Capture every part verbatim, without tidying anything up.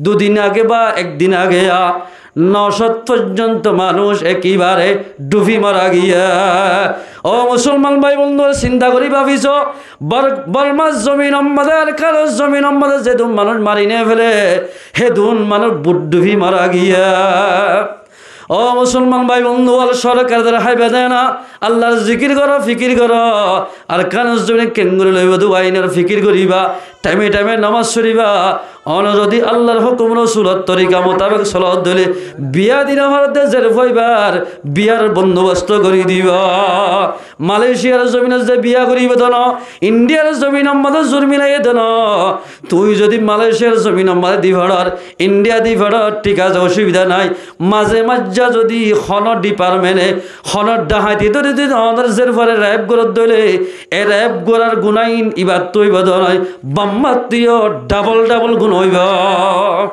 Dudin age ba ekdin age ya, no cót foijjonto manúic ekibare dhufi mara giyé. Ó musolman bái bondú, sinta gorí báfiso, Bor-, Bormar zominor mazé, Arkanor zominor mazé zedún manúic mari no félaiye, hédún manúic bur dhufi mara giyé. Ó musolman bái bondú, al sorkar dor háiba de na, Allar zikir goró, fikir goró. Arkanor zobin keéngori loibo de, ainor fikir goriba, thaime thaime nomaz foriba. Óne zodi Allar hókum, Rosulor torika mutabek solot dóile, biya di no faro de, zer faibar biyar bondobosto gori diba. Malaysiar zobinot ze biya goribo de no, Indiar zobinor mazé zur milaiye de no. Tui zodi Malaysiar zobinor mazé di farar, India di farar, thík asé, osubida nai. Maze maze zodi hono departmente hono dhahaiti dóri zodi onor zer fare rep gorer dóile, e rep gorar gunain ibattu óibo de no, bammattu yo double double guna óibo.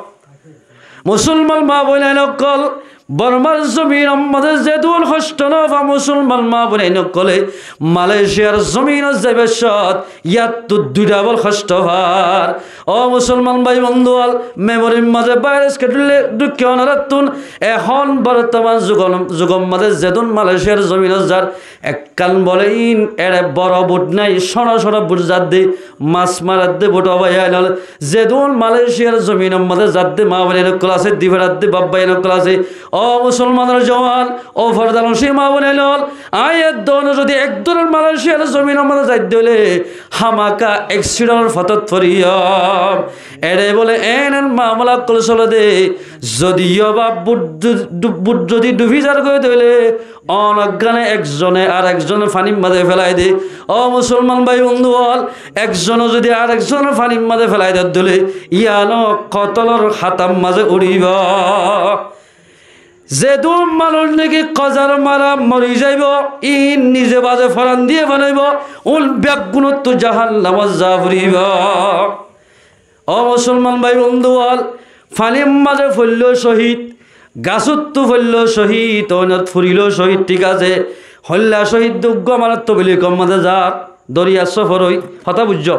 Musolman ma boinain ókkol, Bormar zominor mazé zedún hoctó no fa musolman ma boinain ókkole Malaysiar zominot zaibar cómot yattu dui double hoctó far. Ó musolman bái bondú, al memorir mazé virus keéngori dhukké onorattún, ehón bortoman zugor, zugor mazé zedún Malaysiar zominot zar, ekkán bole in ere boro bur nai, sóro sóro bur zadde, mas maradde bur, ó bái ainol. Zedún Malaysiar zominor mazé zadde ma boinain ókkol asé, di faradde baf báiyain ókkol asé, ó musolmanor juwan, ó fordanocin ma boinain ókkol, añí edde onor zodi ek dónor Malaysiar zominor mazé zaidde óile, hámaka accidentor fotót foriyum. Ere bole en en mamela ókkol sole de, zodi yo ba bur du-, du-, bur zodi dhufi zar goi de óile, Ónoggane ekzone ar ekzonore fanir mazé felai de. Ó musolman bái bondú ókkol, ekzone zodi ar ekzonore fanir mazé felai de dóile, yián ó kotolor hátar mazé uçíbo. Zedún manúic niki kazar mara mori zaibo, in nize baze foran diye fanaibo, un beggúnottú jahannamot za foribo. Ó musolman bái bondú ókkol, fanir mazé foillé cóhid, gasóttu foillé cóhid, óinot furilé cóhid, thík asé. Hoilla cóhid de uggúa manúic tobligor mazé zar, doriyar sófor ói, hotá buijjó.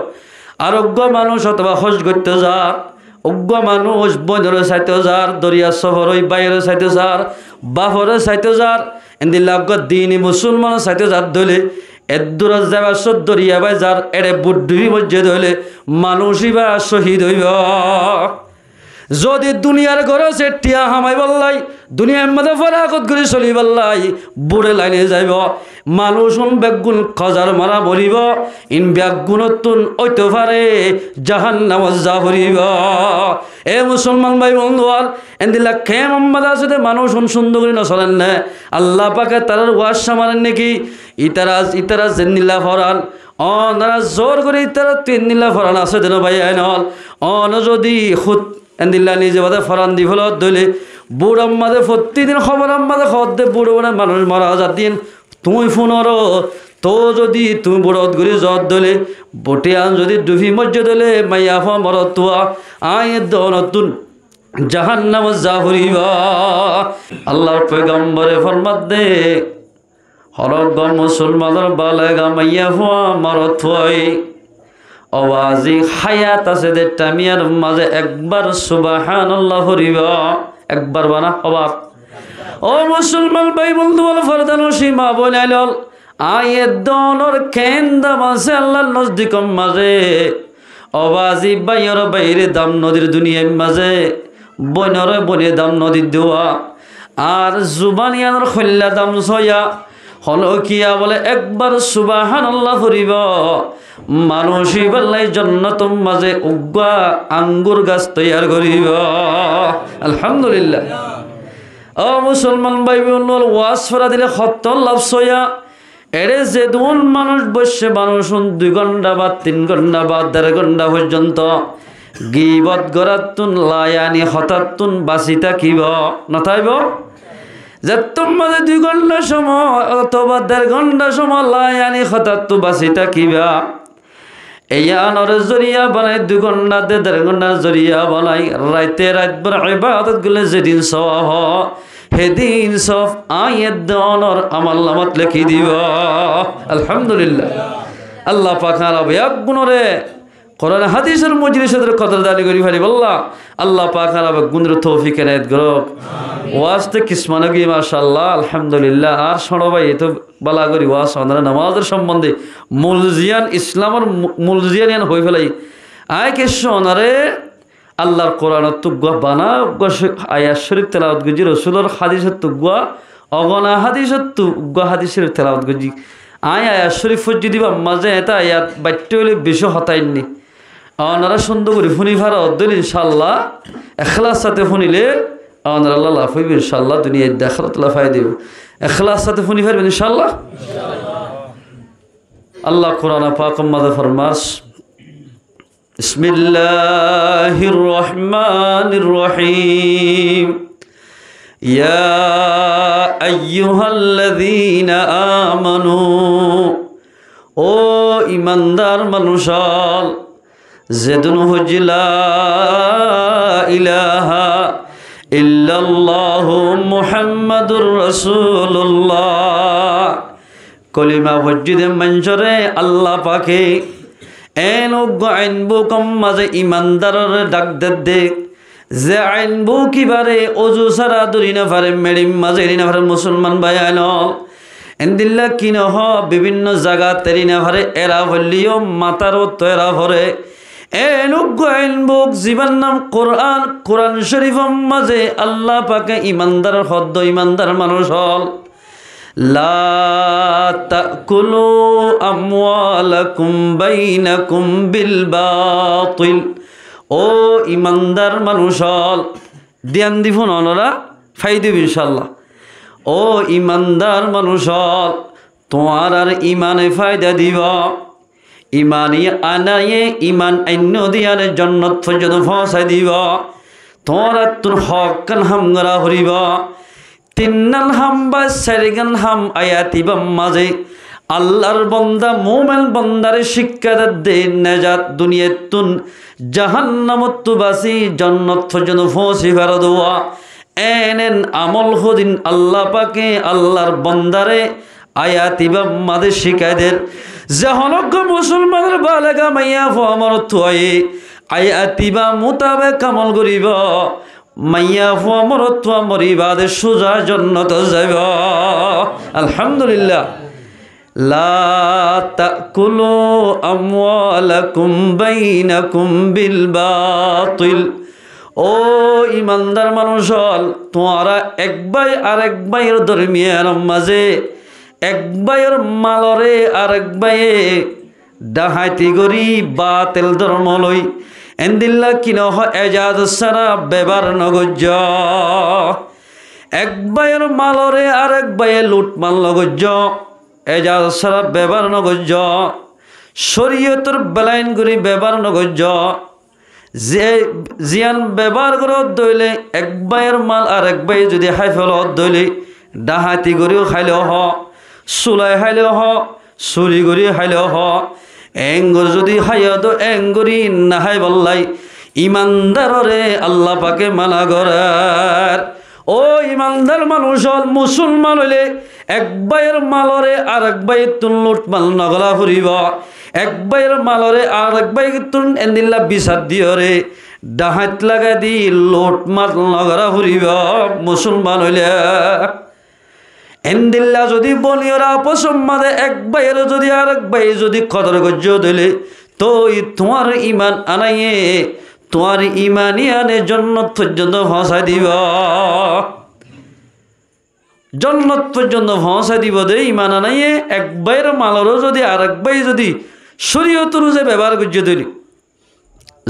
Ar uggúa manúic otoba hóc goitté zar, uggúa manúic boinore saité zar, doriyar sófor ói, báiyore saité zar, bafore saité zar, endilla uggúa dini musolmanore saité zar dóile, eddúrot zaibar cómot doriya bái zar ere bur dhufi moijje dóile, manúic íba cóhid óibo. Zodi duniyar gór asé, thiañ hamaibálla, duniyair mazé fáragot gorí solibálla, bure laine zaibo. Manúic un beggún kazar mara moribo, in beggúnottún óito fare jahannamot za foribo. E musolman bái bondú ókkol, endilla kemor mazé asé de manúic un cúndor gorí no solen né? Allah pake tarár waz camarer niki? Ítara, ítara zendilla foran, ónora zor gorí ítarattú endilla foran asé de no bái ainol. Óne zodi hút endilla nize baze foran di felo dóile, bur mazé fottí din hóboror mazé hoó de bur bure manúic mara zar din, tuñí funoro, to zodi tuñí burot gorí zor dóile, bur thiañ zodi dhufi moijje dóile, maiyafua morotfua, añí edde onottún jahannamot za foribo. Allar foigambore format de, hono uggúa musolmanor balega maiyafua morotfuai, obazi, háyat asé de thaimor mazé ekbar subhanallah foribo, ekbar bana hóbar. Ó musolman bái bondú ókkol, fordanocin ma boinain ókkol, añí edde onor keén dam asé Allar nozdikor mazé? Obazi, báiyor báiyore dam no dir duniyair mazé, boinore boine dam no dir dua. Ar zuban yiánor hoilla dam soiya, hono kiya bole ekbar subhanallah foribo, manúic íballa jonnotor mazé uggúa angur gas toiyar goribo. Alhamdulillah. Ó musolman bái bondú ókkol, waz fora dile hoto laf soiya, ere zedún manúic boiccé, manúic un dui gonthá ba tin gonthá ba der gonthá foijjonto gibot gorattún, layani hotáttún basi tákibo, no táibo? Zettót mazé dui gonthá cómot otoba der gonthá cómot layani hotáttú basi tákiba, yiánore zoriya banai, dui gonthá de der gonthá zoriya banai, raite raitbor ibadot goille zedin sowab ó, hedin sowab añí edde onor amolnamot lekí dibo. Alhamdulillah. Allah pak añára beggúnore Kuran hádisor mojlisor kodordani gorí faribólla Allah pak añára beggúnore toufik enayet gorouk. Waz to kismán ói giyé, macállah, alhamdulillah. Añár cóñço bái e to bála gorí waz, onora nomazor sombonde mul ziyán, Islamor mu-, mul ziyán yián hoi félaiye. Añí kessú onore Allar Kuranottú uggúa bana, uggúa co-, ayat córif telawot goijjí, Rosulor hádisottú uggúa, ogona hádisottú uggúa hádis córif telawot goijjí. Añí ayat córif foijjí de ibár mazé eéñtte ayat baiththá óile bicí hotá ainné. Onora cúndor gorí fúni faro de óile incállah, ekhlasor sáte fúnile onoralla laf óibo incállah, duniyait de ahératot faida óibo. Ekhlasor sáte fúni faribá incállah? Allah Kuran pakor mazé formar, بسم الله الرحمن الرحيم. يا أيها الذين آمنوا, ó imandar manúc ól, zedún hoijjé لا إله إلا الله محمد رسول الله. Kolima foijjé de maincóre Allah pake eén uggúa ain bukor mazé imandaroré dhak der de, ze ain buk ibáre uzu sára dóri no fare, meçir mazé eri no fare, musolman bái ain ól. Endilla ki no hoó, bibinno zagat eri no fare, era foillé yó matár uore era fore. Eén uggúa ain buk zibár nam Kuran, Kuran córifor mazé Allah pake imandaroré hoó de, ó imandar manúc ól, لا تأكلوا أموالكم بينكم بالباطل. Ó imandar manúc ól, diyan di fúno, onora faida óibo incállah. Ó imandar manúc ól, tuáñrar imane faida dibo. Iman anaye, iman ainno de yíane jonnot foijjonto foóñsai dibo. Tuáñrattún hoókkan ham gorá foribó. Tinnán ham ba sairgán ham ayat ibár mazé Allar bonda, mumin bondaré cikká der de, nejat duniyattún, jahannamottú basí jonnot foijjonto foóñsi faro duwa. Eén eén amol hodin Allah pake Allar bondaré ayat ibár mazé cikai der. Ze honó uggúa musolmanor balega maiyafua morotfuaye ayat ibá mutabek amol goribó, maiyafua morotfua mori baade suza jonnotot zaibo. Alhamdulillah. لا تأكلوا أموالكم بينكم بالباطل. Ó imandar manúc ól, tuáñra ek bái arek báiyor dormiyanor mazé ek báiyor maloré arek báiye dhahaiti gorí batel dormo loi, endilla ki no hoó, ejazot sára bebohár no goijjó. Ek báiyor maloré arek báiye lutmar no goijjó. Ejazot sára bebohár no goijjó. Córiyotor belain gorí bebohár no goijjó. Ze, ziyán bebohár goró de óile ek báiyor mal arek báiye zodi hái felo de óile, dhahaiti gorí háile hoó, sulai háile hoó, suri gorí háile hoó, eéngorí zodi háiyo de, eéngorí no háibolla imandaroré Allah pake mana gorer. Ó imandar manúc ól, musolman óile ek báiyor maloré arek báiyottún lutmar no gorá foribó. Ek báiyor maloré arek báiyottún endilla bisar diyóre dhahait lagai di lutmar no gorá foribó, musolman óile. Endilla zodi boniyór afosor mazé ek báiyoré zodi arek báiye zodi kodor goijjó de óile, toi tuáñr iman anaye, tuáñr iman yíane jonnot foijjonto foóñsai dibo. Jonnot foijjonto foóñsai dibo de iman anaye, ek báiyor maloré zodi arek báiye zodi córiyotor uze bebohár goijjé de óile.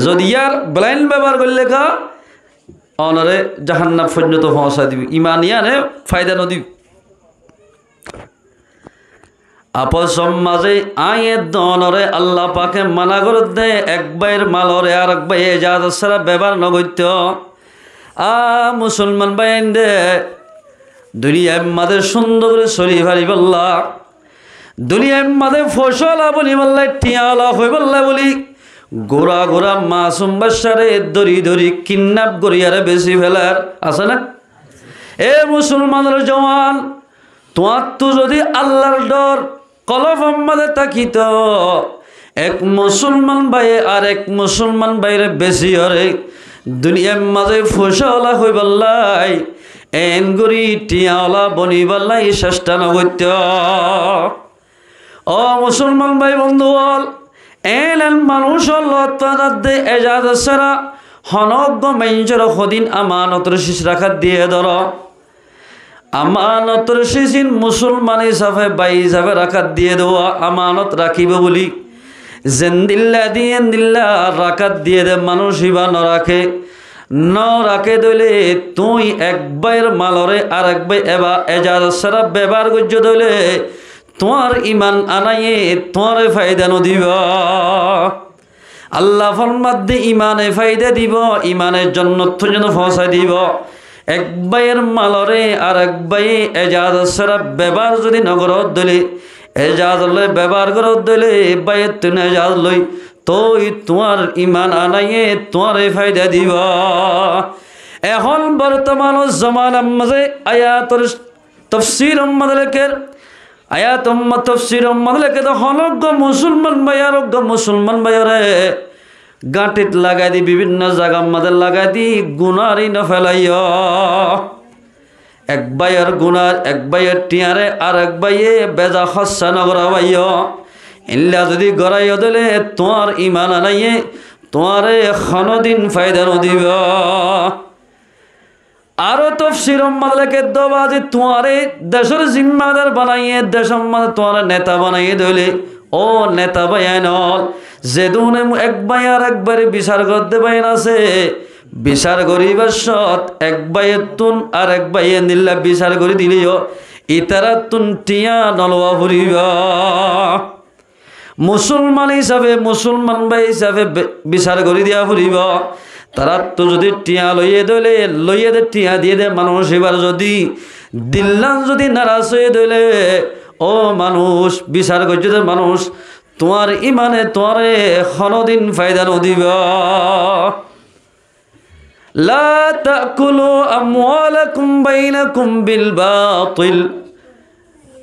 Zodi yar belain bebohár goille ká, onoré jahannam foijjonto foóñsai dibo, iman yíane faida no dibo. Afosor mazé añí edde onoré Allah pake mana gorer de, ek báiyor maloré arek báiye ejazot sára bebohár no goittó. A musolman báiyain de, duniyair mazé cúndor gorí soli faribólla, duniyair mazé foicála bonibólla, thiañla hoibólla buli gura gura masum baccáre dóri dóri kidnap gorí aró besi felar, asé né? E musolmanor juwan, tuáñttu zodi Allar dór kolbor mazé tákito, ek musolman báiye arek musolman báiyeré besiyoré duniyar mazé foicáola hoibálla, en gorí thiañola bonibálla cesta nogoittó. Ó musolman bái bondú ól, en en manúic ól tuáñraddé ejazot sára honó uggúa maincóre hodin amanotor sis rakát diyé dóro. Amanotor sis ín musolman hísafe, bái hísafe rakát diyé dé, amanot rakíbo buli. Zendilla diyé endilla rakát diyé dé manúic íba noraké. Noraké dóile tuñí ek báiyer maloré arek báiye eba ejazot sára bebohár goijjó dóile tuáñr iman anáye tuáñre faida nodibó. Allah formadde imane faida dibó, imane jonnot foijjonto foóñsai dibó. Ek báiyer maloré arek báiye ejazot sára bebohár zodi nogoró dóile, ejazot loi bebohár goró dóile, báiyettún ejazot loi, toi tuáñr iman anáye tuáñre faida dibó. Ehón bortoman zomanar mazé ayator tofsiror mazé lekér, ayator ma-, tofsiror mazé lekér dé honó uggúa musolman báiye arek uggúa musolman báiyoré gáñthit lagai di, bibinno zagar mazé lagai di gunári nofelaiyó. Ek báiyor guná, ek báiyor thiañre arek báiye beja hóssa nogoráiyo. Illa zodi goráiyo dóile tuáñr iman anáye tuáñre honódin faida nodibó. Aró tofsiror mazé lekér dé bazi tuáñre decór zimmadar banaiye, decór mazé tuáñre neta banaiye dóile, ó neta báiyain ól, zedúne ek báiye arek báiyeré bisar gorédde báiyain asé, bisar goríbar cót ek báiyettún arek báiye endilla bisar gorí diléyo, ítarattún thiañ nolowa foribó. Musolman hísafe, musolman bái hísafe be-, bisar gorí diya foribó. Taráttu zodi thiañ loiyé dóile, loiyé dé thiañ diyé dé manúic íbar zodi dillán zodi naras óiye dóile, ó manúic, bisar goijjó dé manúic, tuáñr imane tuáñre honódin faida nodibó. لا تأكلوا أموالكم بينكم بالباطل.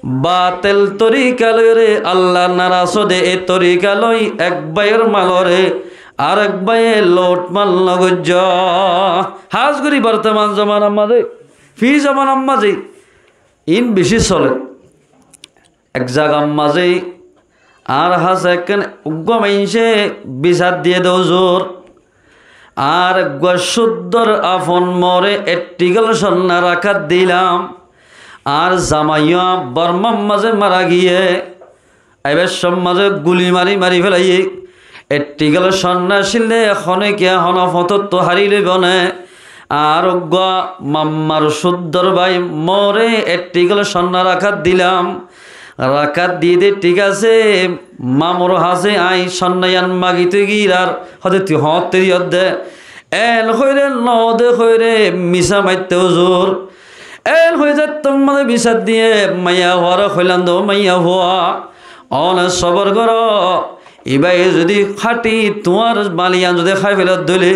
Batel torika loiyóre, Allah naras ó de e torika loi ek báiyor maloré arek báiye lout mal nogoijjó. Hás gorí bortoman zomanar mazé, fí zomanar mazé ín bicí soler. Ek zagar mazé añár hañsé ekkán uggúa maincé bisar diyé dé, huzur, añár uggúa cúddor afon moré ek thikal conna rakát dilam. Añár zamaiyó Bormár mazé mara giyé. Aibar cómot mazé guli mari mari félaiyé. Ek thikal conna accíl dé, honé kiyá honó fotóttu hári loibó né? Añár uggúa mammar cúddor bái moré ek thikal conna rakát dilam. Rakát diyé dé, thík asé, mamur hañsé aññí conna yían magi tui gír ar, hóde tui hoóñtte diyós dé. En hoiré, noó dé hoiré, misá maitté huzur. En hoi zettót mazé bisar diyé, maiyafuaré hoilám dé, ó maiyafua, one sobor goró. Ibáye zodi háñthi tuáñr mal yían zodi hái féle dóile,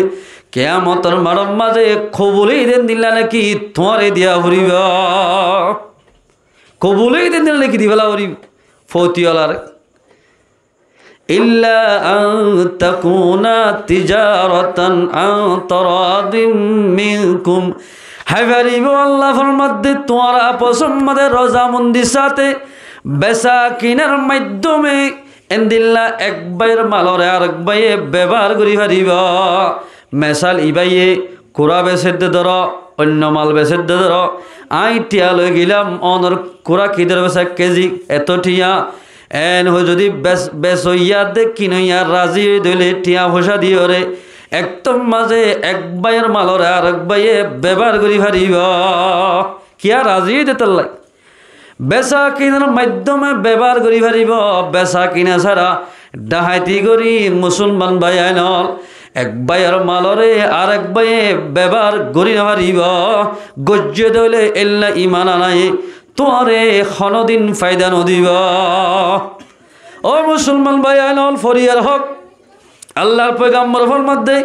kiyamotor maçór mazé kobul óiye dé endilla náki tuáñre diya foribó. Kobul óiye dé endilla náki di féla foribó fótiolaré. إلا أن تكون تجارة عن تراض منكم. Hái faribó, Allah formadde, tuáñra afosor mazé rozamondi sáte besa kinar maiddome endilla ek báiyor maloré arek báiye bebohár gorí faribó. Mesal, ibáye kurá besedde dóro, oinno mal besedde dóro, aññí thiañ loi gilám, onor kurá ki dóre besa ek kezi, eto thiañ. En hoi zodi bes-, besoiya de kinoiya razi óiye dóile thiañ foicá diyoré ektor mazé ek báiyor maloré arek báiye bebohár gorí faribó. Kiyá razi óiye dé tolla. Besa kinar maiddome bebohár gorí faribó, besa kina sára dhahaiti gorí musolman báiyain ól ek báiyor maloré arek báiye bebohár gorí nofaribó. Goijjé dóile éilla iman anáye tuáñre honódin faida nodibó. Ó musolman báiyain ól, foriyar hók. Allar foigambor formadde,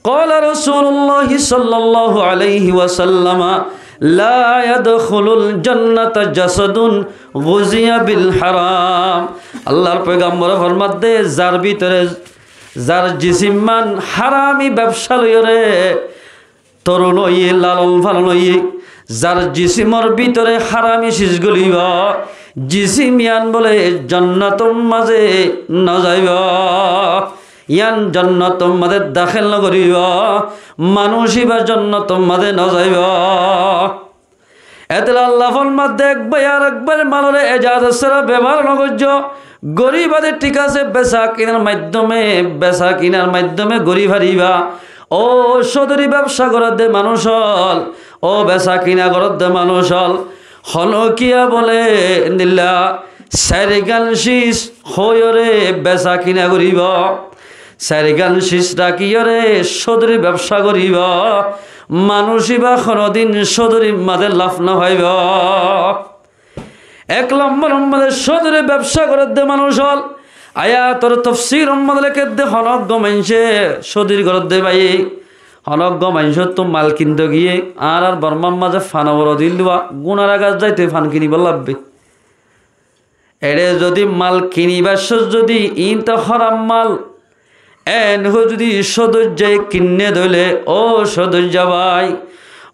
قال رسول الله صلى الله عليه وسلم، لا يدخل الجنة جسد غذي بالحرام. Allar poigambore formadde, zar bútore, zar jisimman harami bebsa loiyóre torun óiye, lalon-falon óiye, zar jisimor bútore harami sis golibo, jisim yián bóle jonnotor mazé no zaibo. Yián jonnotor mazé dahél no goribo, manúic íba jonnotor mazé no zaibo. Etólla Allah formadde, ek bái arek báir malore ejazot sára bebohár no goijjó. Goribá de thík asé, besa kinar maiddome, besa kinar maiddome gori faribá. Ó sodori bebsa goredde manúic ól, ó besa kina goredde manúic ól, honókiya bóle endilla sairgán sis hoiyóre besa kina goribo, sairgán sis rakíyore sodori bebsa goribo, manúic íba honodin sodorir mazé laf no faibo. Ek lombor mazé sodori bebsa goredde manúic ól, ayator tofsiror mazé lekédde honó uggwá maincé sodori goredde bái, honó uggwá maincóttu mal kinte giyé, añárar Bormar mazé fan boro dil dua, gunara gas zaite fan kinibo labbe. Eçe zodi mal kinibar sót zodi iín to hóraf mal, en hoi zodi sodorjaye kinne dóile, ó sodorja bái,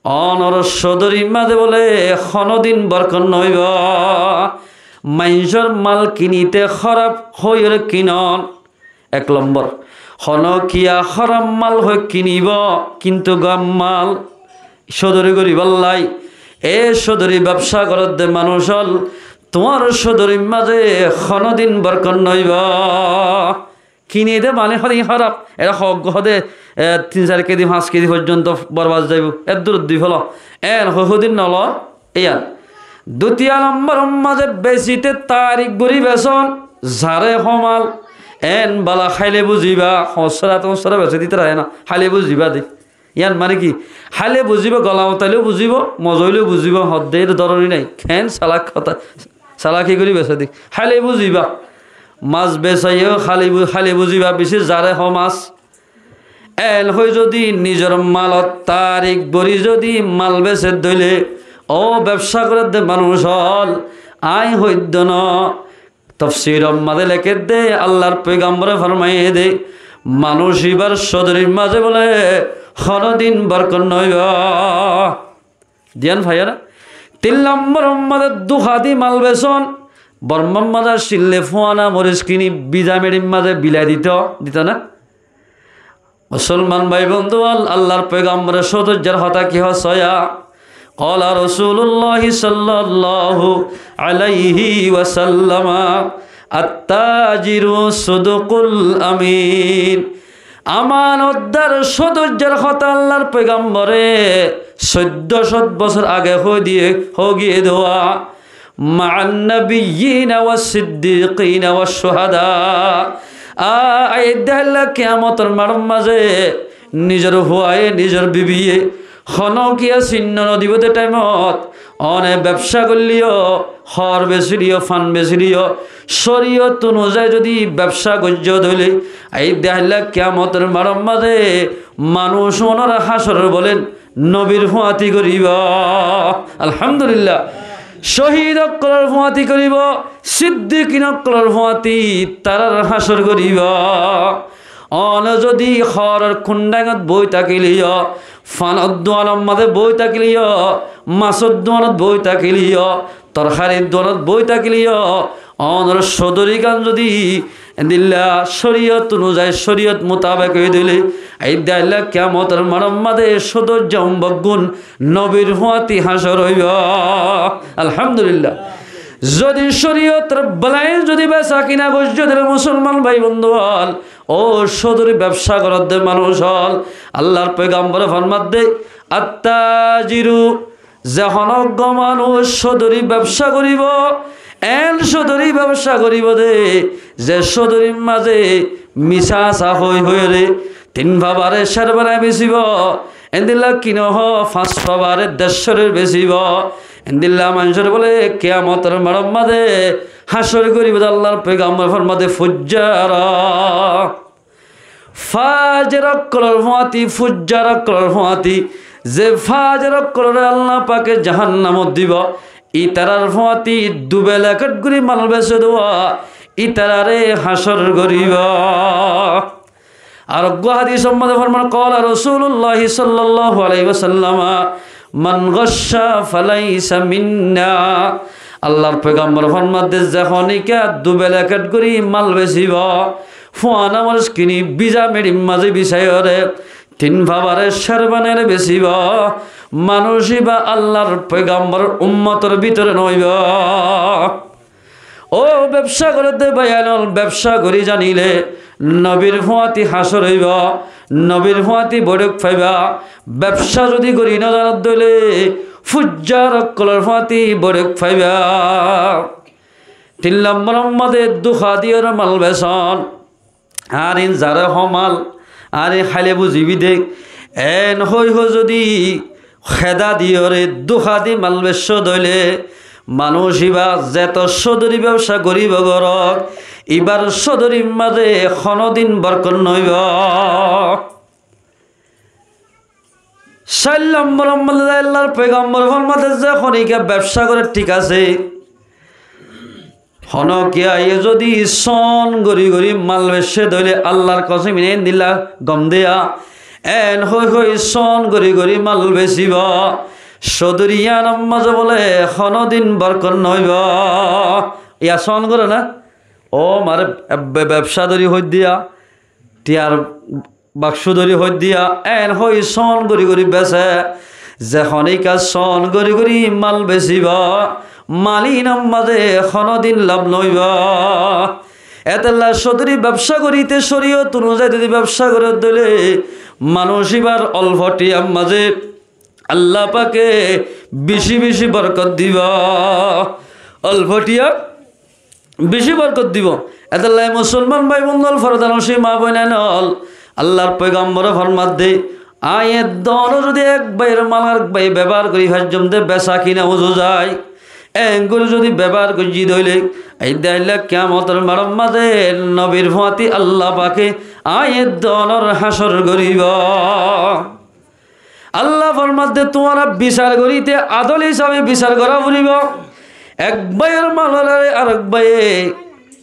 onor sodorir mazé bóle honodin borkot no óibo. Maincór mal kinite hóraf hoiyóre kinon. Ek lombor, honókiya hóraf mal hoi kinibo, kintu gom mal sodori goribolla. E sodori bebsa goredde manúic ól, tuáñr sodorir mazé honodin borkot no óibo. Kini de mane hóraf, eçe hóraf, hóraf de, e, tin sair kedi, fañs kedi foijjonto borbad zaibo, eddur di félo. En hoi hodin no lo, Iyan. Dutiya lombor mazé besite tarik gori beson, zare homal, en bala háile buziba, hosrat hosrat besi dite rahe na, háile buziba de. Iyan mane ki? Háile buziba, gola utaile buziba, moza óile buziba, hodde er dorori nai. Ken salak hotá, salaki gori bese de. Háile buziba. Mas besaiyo háile bu-, háile buziba, besi zare ho mas. En hoi zodi nizor malot tarik bori zodi mal bese dóile, ó bebsa goredde manúic ól, añí hoiddo no. Tofsiror mazé lekédde, Allar poigambore formaiye de, manúic íbar sodorir mazé bóle honodin borkot no óibo. Diyan faiyó na? Tin lombor mazé duha di mal beson, Bormar mazé asile fuana moris kini biza meçir mazé bilai dito, dito na? Musolman bái bondú ól, Allar poigambore sodorjar hotá ki hoó soiya? قال رسول الله صلى الله عليه وسلم: التاجر الصدوق الأمين. Amanotdar sodorjar hotá Allar poigambore soiddó cót bosór age hoi diye, hoi giyé de. مع النبيين والصديقين والشهداء. A, aiyédde háilla kiyamotor maçor mazé nizor fuaye, nizor bibiye, honókiya sinno no dibo de thaimot, one bebsa goilleyó, hoor besíleyó, fan besíleyó, córiyot onuzai zodi bebsa goijjó dóile, aiyédde háilla kiyamotor maçor mazé manúic onor hácor bólen nobir fúañti goríbo. Alhamdulillah. Cóhid ókkolor fúañti goríbo, siddikin ókkolor fúañti, tarár hácor goríbo. One zodi hooror kundhaingot boi tákileyó, fanor duanor mazé boi tákileyó, masor duanot boi tákileyó, torkarir duanot boi tákileyó, onor sodorigán zodi endilla córiyot onuzai, córiyot mutabek ói dóile, aiyédde háilla kiyamotor maçor mazé sodorja umboggún nobir fúañti hácor óibo. Alhamdulillah. Zodi córiyotor belain zodi besa kina goijjó dóile musolman bái bondú ól, ó sodori bebsa goredde manúic ól, Allar poigambore formadde, التاجر Ze honó uggwá manúic sodori bebsa goríbo, en sodori bebsa goríbo de, ze sodorir mazé misá asá hoi hoiyóre, tin fabare cér banai besibo, endilla ki no hoó, fañs fabare decóre besibo, endilla maincóre bóle kiyamotor maçor mazé hácor goríbo de Allar poigambore formadde fujjar. Fajer ókkolor fúañti, fujjar ókkolor fúañti, Ze fájer ókkolóre Allah pake jahannamot dibo, ítarar fúañti dubelakét gorí mal besé dé, ítarare hácor goríbo. Ar uggwá hádisor mazé formar, قال رسول الله صلى الله عليه وسلم: من غش فليس منا. Allar foigambore formar dé, ze honíka dubelakét gorí mal besibo, fuana moris kini biza meçir mazé bisáiyore, tin fabare cérbanire besibo, manúic íba Allar foigamboror ummotor bútore no óibo. Ó bebsá goré dé báiyain ókkol, bebsá gorí zanilé nobir fúañti hácor óibo, nobir fúañti boiçók faiba. Bebsá zodi gorí no zanó dé óile fujjar ókkolór fúañti boiçók faiba. Tin lombor mazé dúka diyore mal besón. Añáre zaré hó mal, añáre háile buzibí dé, en hoi hoi zodi héda diyore dúka di mal bessó dé óile, manúic íba zeto sodori bebsá goríbo gorók, íbar sodorir mazé honódin borkot no óibo. Sair lombor mazé Allar foigambore formar dé, ze honíka bebsá goré, thík asé, honókiyaye zodi sóon gorí gorí mal bessé dé óile, Allar kosom, iín endilla gom diya, en hoi hoi sóon gorí gorí mal besibo, sodori yíanor mazé bóle honódin borkot no óibo. Yá sóon goré ná? Ó mare, be-, bebsá dori hoi diya, tiyar bakcú dóri hoiddé, en hoi sóon gorí gorí besé. Ze honíka sóon gorí gorí mal besibo, mal iínor mazé honódin lab no óibo. Étolla sodori bebsá goríte córiyot onuzai zodi bebsá goré dé óile, manúic íbar olfo thíyar mazé Allah pake beci beci borkot dibo. Olfo thíyat beci borkot dibo. Étolla musolman bái bondú ókkol, fordanocin maa boinain ókkol, Allar foigambore formar dé, añí eddono zodi ek báiyor mal arek báiye bebohár gorí faijjóm dé, besá kina uzu zai, engorí zodi bebohár goijjí dé óile, aidde ailla kiyamotor maçor mazé nobir fúañti Allah pake añí eddonor hácor goríbo. Allah formar dé, tuáñra bisar goríte adol hísabe bisar gorá foribó. Ek báiyor maloré arek báiye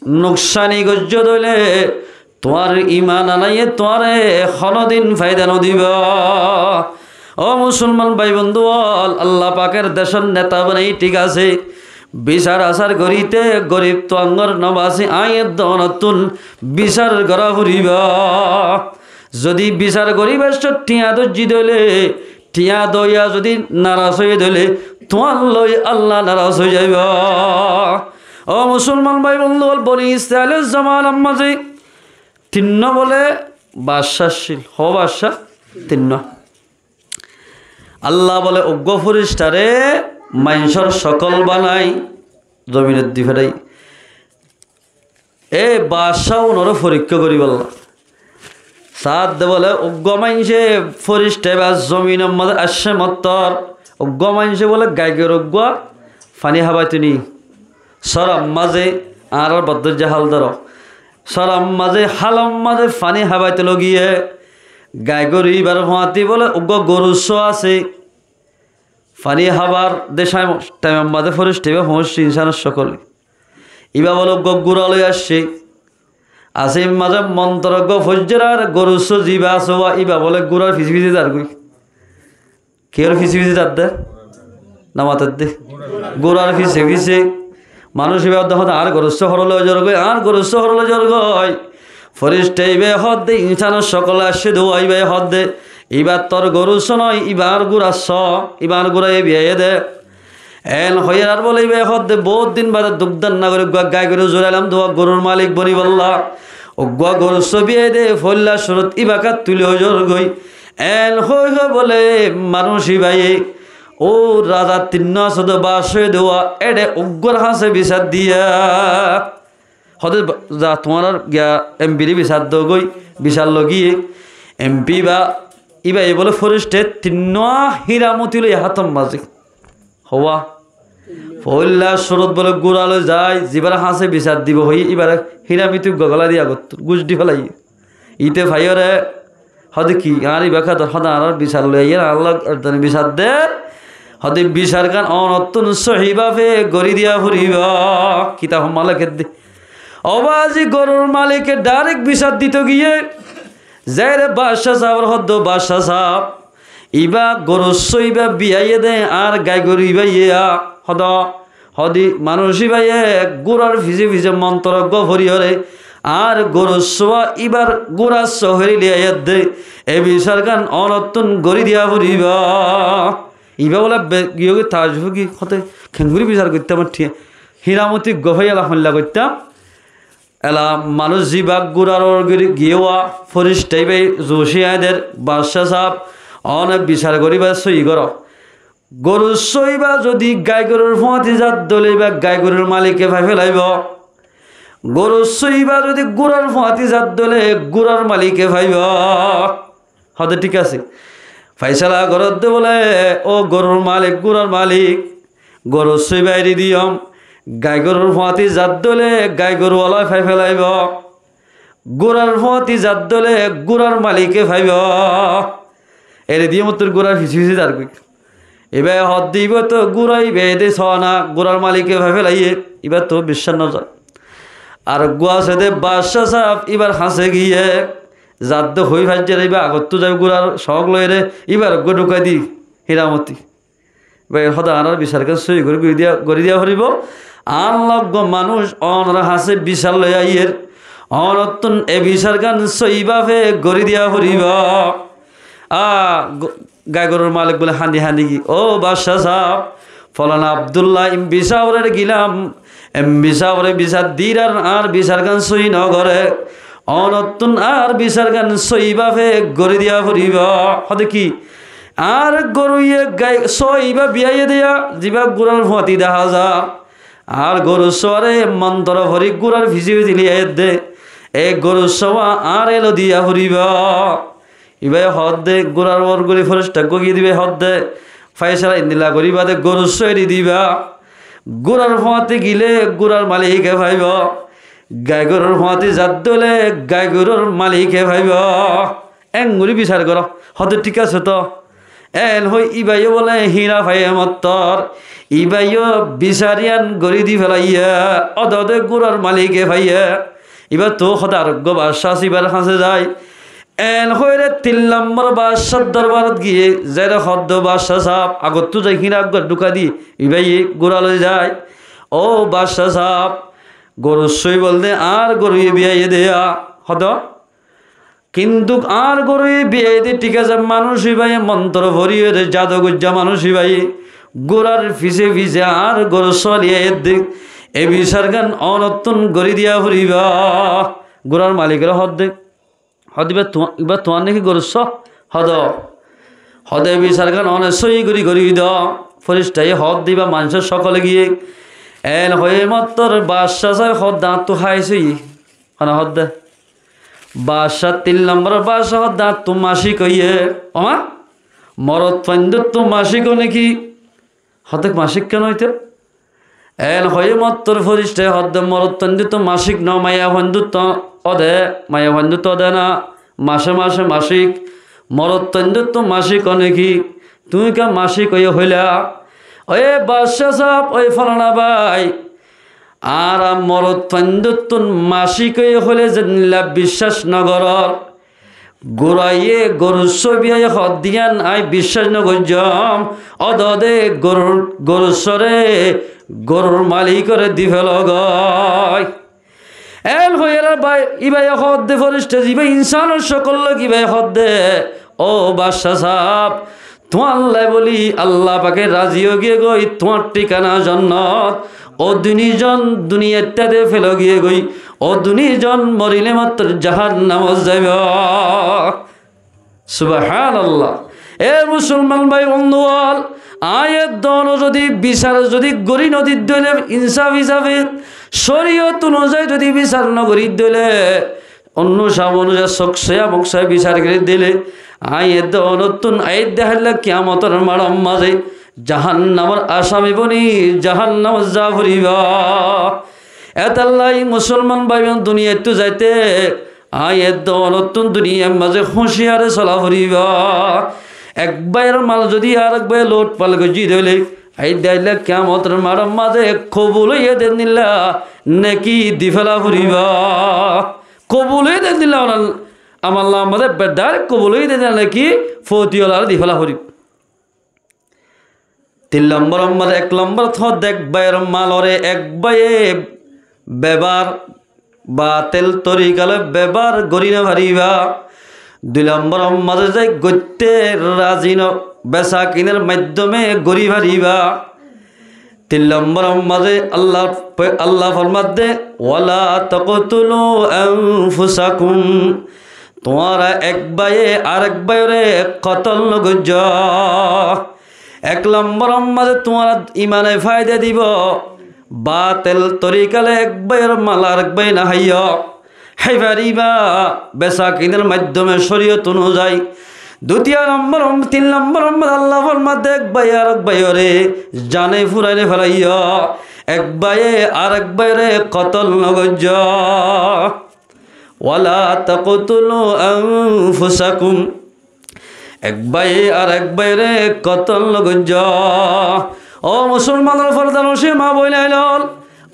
nuksani goijjó dé óile, tuáñr iman anaye tuáñre honódin faida no dibó. Ó musolman bái bondú ókkol, Allah paker decór neta banaiyé, thík asé, bisar asar goríte gorib tuáñr no basé, añí eddonottún bisar gorá foribó. Zodi bisar goríbar cómot thiañ dóijji dé óile, thiañ dóiya zodi naras óiye dé óile, tuáñr lói Allah naras ói zaibou. Ó musolman bái bondú ókkol, Boni Israilor zomanar mazé tinnúa bóle baccá accíl, hoó baccá? Tinnúa. Allah bóle uggúa fíristare maincór cókol banai zominot di fethai. E baccá unoré forikká goríbolla. Saádde bóle uggúa maincé fírista íba zominor mazé aiccé mottor, uggúa maincé bóle gai goru uggúa faní hábaito niyé. Sórar mazé, añárar boddoijja hál dóro. Sórar mazé, hálor mazé faní hábaito lógiyé. Gai goru íbar fúañti bóle uggúa gorussó asé. Faní hábar de cai-, taimor mazé fírista íba foóñiccé insánor cókole. Íba bóle uggúa gúra loi aiccé. Asé mazé montor uggúa foijjé ar gorussó zibá asé uwá, íba bóle gúrar fisé fisé zargói. Kiyór fisé fisé zadde? No matedde. Gúrar fisé fisé. Manúic íba hoódde, añár gorussó horóle ói zargói, añár gorussó horóle ói zargói. Fírista íbaye hoódde, insánor cókole aiccé dé uwá, íbaye hoódde, íba tor gorussó noó, íba añár gúrassó, íba añár gúraye biyaiyé dé. En hoiyé ar bóle íbaye hoódde, boóut din bade duk dánna gorí uggúa gai goru zurailam dé uwá, gorur malik bonibólla. Uggúa gorussó biyaiyé dé, foóila cúrut íba kat tuli ói zargói. En hoói hoói bóle manúic íbaye, ó raza tinnúa asé dé, baccá óiye dé uwá, éçe uggúar hañsé bisar diya. Hoódde ba-, za tuáñrar giya empiré bisar dogói, bisar logiyé. Empi íba, íbaye bóle fíristaye tinnúa híra moti loi hátor mazé. Howá. Foóila cúrut bóle gúra loi zai, zibár hañsé bisar dibou hoiyé, íbaré híra moti uggúa gólai di agottú gúci di félaiyé. Íte faiyóre Hóde ki, añár ibá kadar hóde añárar bisar loi aiyér, añálla erdone bisar der. Hóde bisargán onottún sóhi báfe gorí diya foribó. Kitab hommá lekédde. Ó baázi, gorur malike dhairek bisar dito giyé, zaiyóre baccá sábor hódde, baccá sáb, ibá gorussó ibá biyaiyé dé, añár gai goru ibáye, hóde, hóde manúic ibáye gúrar fisé fisé montor eggúa foriyóre añár gorussúa ibár gúrar sóhori liyaiyédde, e bisargán onottún gorí diya foribó. Ibá bóle be-, giyógi taajjub ói giyé, hóde, kengóri bisar goittám ar thíya? Híramoti eggúa faiyéla hoilla goittám. Ela manúic zibá gúrar uore gori giyé, fírista ibáye zucí añáder, baccá sáb, one bisar gorí ibá sóhi goró. Gorussó ibá zodi gai gorur fúañti zadde óile ibá gai gorur malike fai felaibó. Gorussó ibá zodi gúrar fúañti zadde óile gúrar malike faibó. Hóde thík asé. Faisala goródde bóle, ó gorur malik, gúrar malik, gorussó ibá eri diyóm, gai gorur fúañti zadde óile gai goru wala fai felaibó. Gúrar fúañti zadde óile gúrar malike faibó. Eri diyóm ottór gúrar fisé fisé zargói. Ibáye hódde ibá to gúra ibáye dé sóna, gúrar malike fai felaiyé, ibá to biccác no zar. Ar eggúa asé dé baccá sáb, ibár hañsé giyé, zadde hoi faijjé, ibá agottú zai gúrar cók loiyóre, ibár eggúa dhukái di, híramoti. Ibáye hóde añárar bisargán sóhi gorí, gorí diya, gorí diya foribó. Añálla eggúa manúic onor hañsé bisar loi aiyér, onottún e bisargán sóhi báfe gorí diya foribó. A, go-, gai gorur malik bóle hañdi hañdi ki, ó baccá sáb, folana Abdulla em bi sábore gilam, em bi sábore bisar dir ar añár bisargán sóhi no goré, onottún añár bisargán sóhi báfe gorí diya foribó. Hóde ki, añár goruye gai sóhi ibá biyaiyé dé, zibá gúrar fúañti dahá za, añár gorussúare montor fori gúrar fisé fisé liyaiyédde, e gorussúa añáre elo diya foribó. Ibáye hódde, gúrar uore gori fírista eggúa giyé dé ibáye hódde, faisala endilla goríba dé, gorussó eri diba. Gúrar fúañti gilé gúrar malike faibó. Gai gorur fúañti zadde óile gai gorur malike faibó. Engorí bisar goró. Hóde thík asé to. En hoi ibáye bóle híra faiyé mottor. Ibáye bisar yián gorí di felaiyé. Óde óde gúrar malike faiyé. Ibá to hóde ar eggúa baccá asé, ibár hañsé zai. En hoiyóre tin lombor baccár dorbarot giyé, zaiyóre hoódde, "Ó baccá saab," agottú zai híra eggúa dhúka diyé, ibáye gúra loi zai. "Ó baccá saab, gorussói bolde añár goruye biyaiyé de," hoódde. Kintu añár goruye biyaiyé de, thík asé, manúic ibáye montor foriyóre, zadu goijjá manúic ibáye gúrar fisé fisé añár gorussóa liyaiyé de, e bisargán onottún gorí diya foribó. Gúrar malikore hoódde, hoódde, "Ibá tuáñ-, ibá tuáñr né ki gorussó?" Hoódde, hoódde, "Bisargán one sóiyi gorí gorí do." Fíristhaye hoódde, "Ibá maincór cókole giyé." En hoiyé mottor baccá saab hoódde, "Añáttu háis óiye." Hone hoódde? Baccá, tin lombor baccá hoódde, "Añáttu macík óiye." "Ó ma, morotfuaindóttu macík ó né ki?" Hoódde, "Macík ken óito?" En hoiyé mottor fíristhaye hoódde, "Morotfuaindóttu macík no, maiyafuaindóttu ó de, maiyafuaindóttu ó de na, macé macé macík, morotfuaindóttu macík ó né ki? Tuñí ká macík óiye hoilá?" "Ói baccá saab, ói folana bái, añára morotfuaindóttu macík óiye hoilé zendilla biccác no gorór, gúraye gorussó biyaiyé hoódde yían aññí biccác no goijjóm, óde óde gorur, gorussóre gorur malikóre di feló goi." En hoiyére bái, ibáye hoódde, fíristha zibá insánor cókol loi, ibáye hoódde, "Ó baccá saab, tuáñlla bóli Allah pake razi ói giyé goi, tuáñr thíkana jonnot. Ó duní zon duniyaittú de feló giyé goi, ó duní zon morilé mottor jahannamot zaibó." Subhánallah. E musolman bái bondú ól, aññí edde one zodi bisar zodi gorí no didde óile, insaf hísafe, córiyot onuzai zodi bisar no gorí didde óile, Onno sab onuzai sók saiya mok saiya bisar gorí dile, aññí edde onottún aiyér de háilla kiyamotor maçor mazé jahannamor asami boni jahannamot za foribó. Etálla musolman bái bondú, duniyaittú zaite Aññí edde onottún duniyar mazé húciyare sola foribó. Ek báiyor mal zodi arek báiye lotpal goijjé dé óile, aññí dé ailla kiyamotor maçor mazé kobul óiye dé endilla neki di féla foribó. Kobul óiye dé endilla onar amolnamar mazé bedar kobul óiye dé endilla neki fotiyolare di féla foribó. Tin lombor mazé, ek lombor hoódde ek báiyor malore ek báiye bebar, batel torika loi bebar gorí no faribá. Dui lombor mazé ze goitté razi no, besa kinir maiddome gorí faribá. Tin lombor mazé Allah, Allah formadde, "Wala taqtulu anfusakum." Tuáñra ek báiye arek báiyore kotol no goijjó. Ek lombor mazé tuáñra imane faida dibo, batel torika loi ek báiyor mal arek báiye no háiyo. Hái faribá besa kinir maiddome córiyot onuzai. Dutiya lombor, tin lombor mazé Allah formadde ek báiye arek báiyore zane furai no félaiyo. Ek báiye arek báiyore kotol no goijjó. Wala taqtulu anfusakum. Ek báiye arek báiyore kotol no goijjó. Ó musolmanor fordanocin maa boinain ol,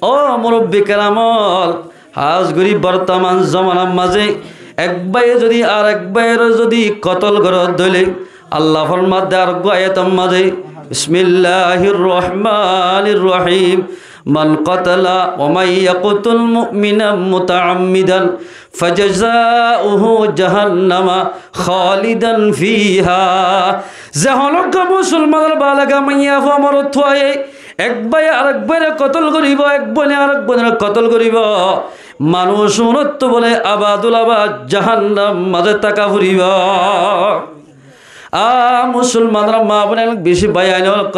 ó murubbi keram ol, hás gorí bortoman zomanar mazé ek báiye zodi arek báiyore zodi kotol goré dé óile, Allah formadde areggúa ayator mazé, Bismillahir Rahmanir Rahim. Man qatala wa man yaqtul mu'minan muta'ammidan fajazauhu jahannama khalidan fiha. Ze honó musolmanor balega maiyafua morotfuaye ek báiye arek báiyore kotol goríbo, ek boine arek boinore kotol goríbo, manúic unottú bóle abadul abad jahannamor mazé táka foribó. Á musolmanor maa boinain ol, beci báiyain ol,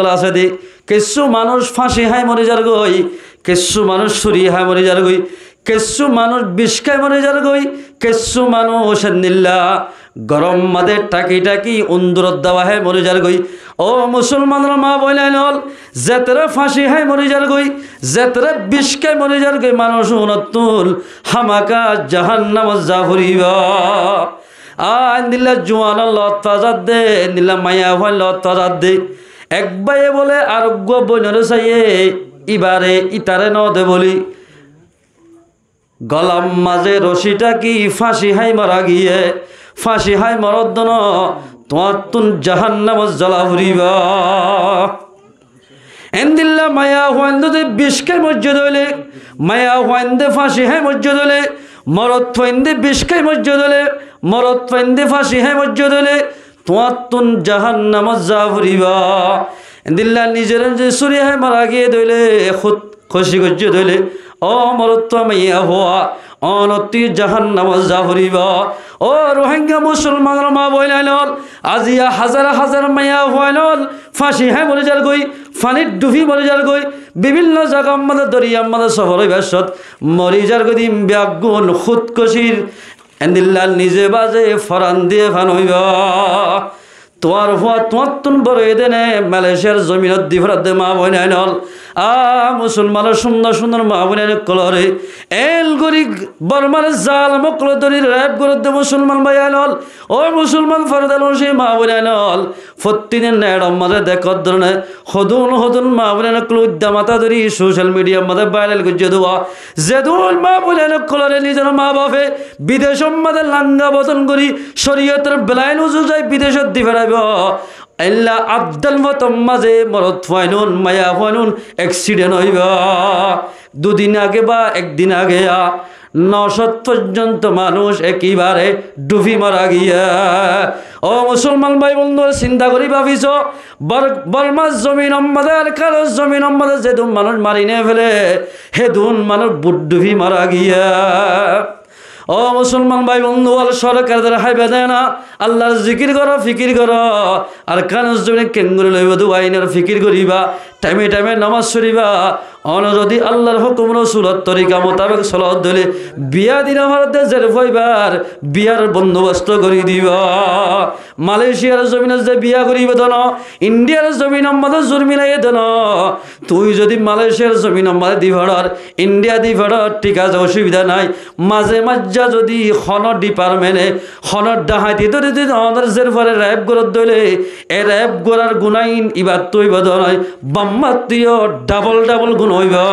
kessú manúic fáñci hái mori zargói, kessú manúic suri hái mori zargói, kessú manúic bic hái mori zargói, kessú manúic endilla góror mazé thaki thaki unduror dawa hái mori zargói. Ó musolmanor maa boinain ol, zetará fáñci hái mori zargói, zetará bic hái mori zargói, manúic unottún hámaka jahannamot za foribó. Á endilla juanor lot fa zadde, endilla maiyafuain lot fa zadde. Ek báiye bóle areggúa boinore saiye, ibare, itare no de bóli golar mazé roci thaki fáñci hái mora giyé, fáñci hái morodde no, tuáñttún jahannamot zola foribó. Endilla maiyafuain de bic hái moijjé dé óile, maiyafuain de fáñci hái moijjé dé óile, morotfuainde bic hái moijjé dé óile, morotfuainde fáñci hái moijjé dé óile, tuáñttún jahannamot za foribó. Endilla nizore nize suri hái mora giyé dé óile, hud kuci goijjé dé óile, ó morotfua maiyafua, onottú jahannamot za foribó. Ó Rohingya musolmanor maa boinain ol, aziya házar házar maiyafuain ol fáñci hái mori zargói, fañit dhufi mori zargói, bibinno zagar mazé doriyar mazé sofor óibar cót mori zargói de beggún hudkucir. Endilla nize baze foran diye fan óibo. Tuáñr fua tuáñttún boro óiye dé né Malaysiar zominot di foredde maa boinain ol. Á musolmanor cúndor cúndor maa boinain ókkolore el gorí Bormar zalem ókkole dóri rep goredde musolman báiyain ol. Ó musolman fordanocin maa boinain ol. Fottí din netor mazé dekódde né hodún hodún maa boinain ókkole uddá matá dóri social mediar mazé bairal goijjé dé. Zedún maa boinain ókkolore nizor maa bafe bidecor mazé langa boton gorí coriyotor belain uzu zai bidecot di feraibo. Ella addal fotor mazé morotfuainun, maiyafuainun eksident óibo. Dudin age ba ekdin age ya, no cót foijjonto manúic ekebare dhufi mora giyé. Ó musolman bái bondú, sinta gorí babi so, Bor-, Bormar zominor mazé, Arkanor zominor mazé zedún manúic mari no fele, hedún manúic bur dhufi mora giyé. Ó musolman bái bondú ol, sorkare tor háiba de na, Allar zikir goró, fikir goró. Arkanor zomine kengori loibo dé ainor fikir goriba, thaime thaime nomaz foriba. Óne zodi Allar hókum Rosulor torika mutabek solot dóile, biya di no faredde zer fua ibár biyar bondobosto gorí dibo. Malaysiar zominot ze biya goríbo de no, Indiar zominor mazé zurmi laiye de no. Tui zodi Malaysiar zominor mazé di farer, India di farer, thík asé, osubida nai. Maze mazze zodi hono dipartmente hono dhahaiti dóri zodi ónore zer fare rep gorer dóile, e rep gorar gunain ibattú óibo de no, bammattú yó dhabol dhabol guna óibo.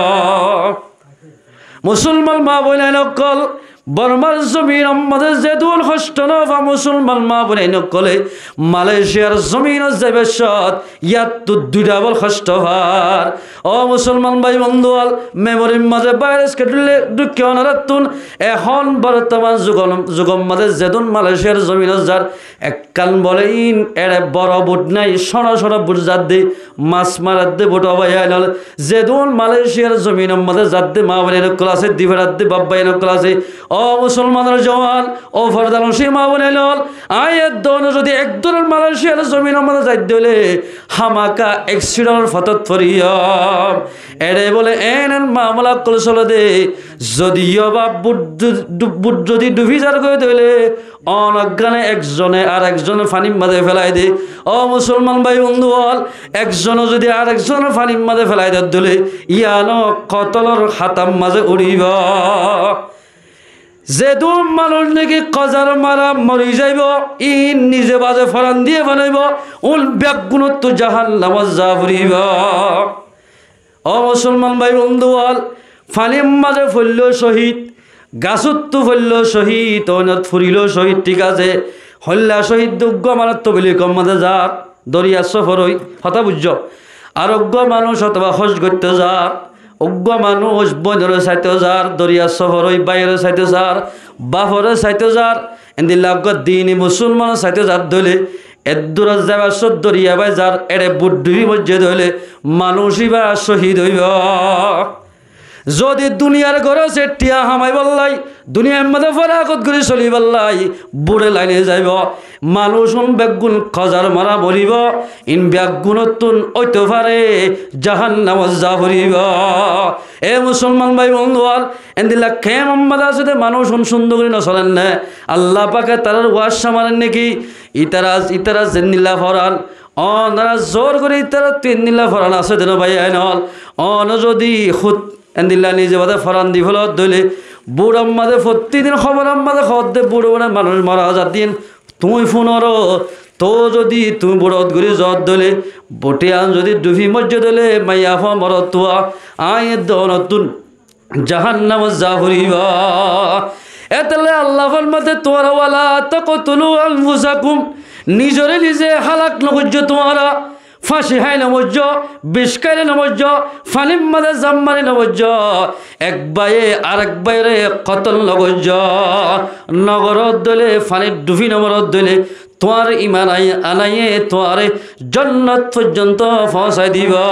Musolman ma boinain ókkol, Bormar zominor mazé zedún hoctó no fa musolman ma boinain ókkole, Malaysiar zominot zaibar cómot yattú dui dhabol hoctó far. Ó musolman bái bondú ól, memorir mazé vairas kedde dúkkiye ónorattún, ehón bortoman zugor, zugor mazé zedún Malaysiar zominot zar, ekkán bole ín ere boro but nai, cóñço cóñço but zadde, mas maradde but, ó bái ainol. Zedún Malaysiar zominor mazé zadde ma boinain ókkol asé, di faredde baf báiyain ókkol asé, ó musolmanor juwan, ó fordanocin ma boinain ól, añí edde óne zodi ek dun Malaysiar zominor mazé zaidde óile, hámaka aksidentor fotot foriyum. Ere bole en en mamela ókkol sole de, zodi yó ba but du-, du-, but zodi dhufi zar goi dóile, ónoggane ekzone ar ekzonore fanir mazé felai de. Ó musolman bái bondú ól, ekzone zodi ar ekzonore fanir mazé felai der dóile, yíano kotolor hátar mazé uçíbo. Zedún manúc niki kazar mara mori zaibo, ín nize baze foran diye fanaibo, ún beggúnottú jahannamot za foribo. Ó musolman bái bondú ól, fanir mazé foillé cóhid, gasóttu foillé cóhid, óinot forilé cóhid, thík asé. Hoilla cóhid de uggúa manúc tobligor mazé zar, doriyar sófor ói, hotá buijjó. Ar uggúa manúc otoba hoc goitté zar, uggúa manúc bóinore saité zar, doriyar sófor ói báiyore saité zar, bafore saité zar, endilla uggúa dini musolmanore saité zar dóile, eddúrot zaibar cómot doriya bái zar, ere but dhufi moijje dóile, manúc íba cóhid óibo. Zodi duniyar gór asé, thiañ hamaibolla, duniyair mazé fáragot gorí solibolla, buthe laine zaibo, manúc ún beggún kazar mara moribo, ín beggúnottún óito fare jahannamot za foribo. E musolman bái bondú ól, endilla kemor mazé asé de manúc ún cúndor gorí no solen né, Allah pake tarár waz camarer niki, ítara, ítara zendilla foran, ónora zor gorí ítarattú endilla foran asé de no bái ainol, óne zodi hut endilla nize baze foran di felo dóile, buthor mazé fottí din hóboror mazé hoódde buthor mazé manúc mara zar din, tuñí fúnoro, tóu zodi tuñí buthot gorí zot dóile, buthe ián zodi dhufi moijje dóile, maiyafua morotfua, añí edde ónottún jahannamot za foribo. Etolla Allah formade, tuáñra ولا تقتلوا أنفسكم, nizore nize hálak no goijjó tuáñra. Fáñci hái no moijjó, bic kái no moijjó, fanir mazé zaf mari no moijjó, ek báiye arek báiyore kotol no goijjó, no goró dóile, fanit dhufi no moró dóile, tuáñr iman ai-, anaye tuáñre jonnot foijjonto foóñsai dibo.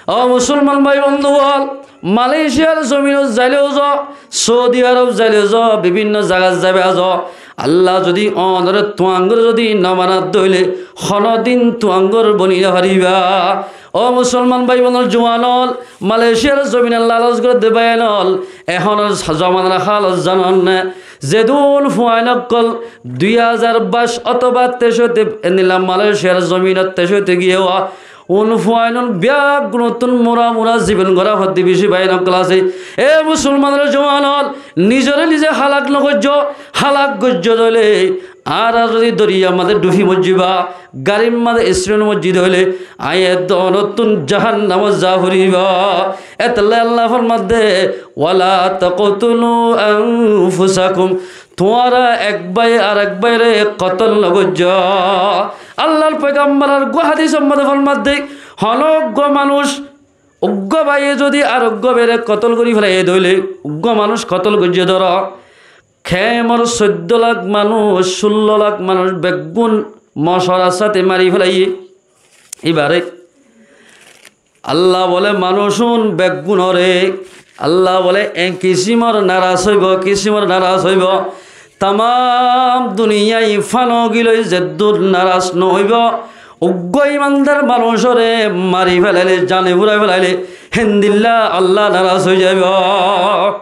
Ó musolman bái bondú ól, Malaysiar zominot zaileu zo, Saudi Arob zaileu zo, bibinno zagat zaiba zo, Allah zodi ónore tuáñgore zodi no banat dóile, honodin tuáñgor boni no fariba. Ó musolman bái bondú juwan ól, Malaysiar zominor laloc gorédde bái ainol, ehónor zomanar halot zanon né? Zedún fuain ókkol dui házar báic otóba teic óite endilla Malaysiar zominot teic óite giyé, ún fuain ún beggúnottún mura mura zibon gorá fodde beci bái ókkol asé. E musolmanor juwan ól, nizore nize hálak no goijjó, hálak goijjó dóile, añára zodi doriyar mazé dhufi moijjiba, garir mazé eksiden moijji dóile, añí edde ónottún jahannamot za foribo. Etolla Allah formadde, ولا تقتلوا أنفسكم. Tuáñra ek báiye arek báiyore kotol no goijjó. Allar foigambor ar uggúa hadisor modde formadde, honó uggúa manúc, uggúa báiye zodi ar uggúa báiyore kotol gorí félaiye dóile, uggúa manúc kotol goijjé dóro, kemor soiddó lak manúc, cúllo lak manúc beggún mocorar sáte mari félaiye. Ibáre Allah bole manúc ún beggúnore, Allah bole e kisimor naras óibo, kisimor naras óibo. Tamam duniyai fano giloi zeddúr naras no óibo, Uggwá imandar manúicoré mari felailé, zane furai felailé, héndilla Allah naras ói zaibou.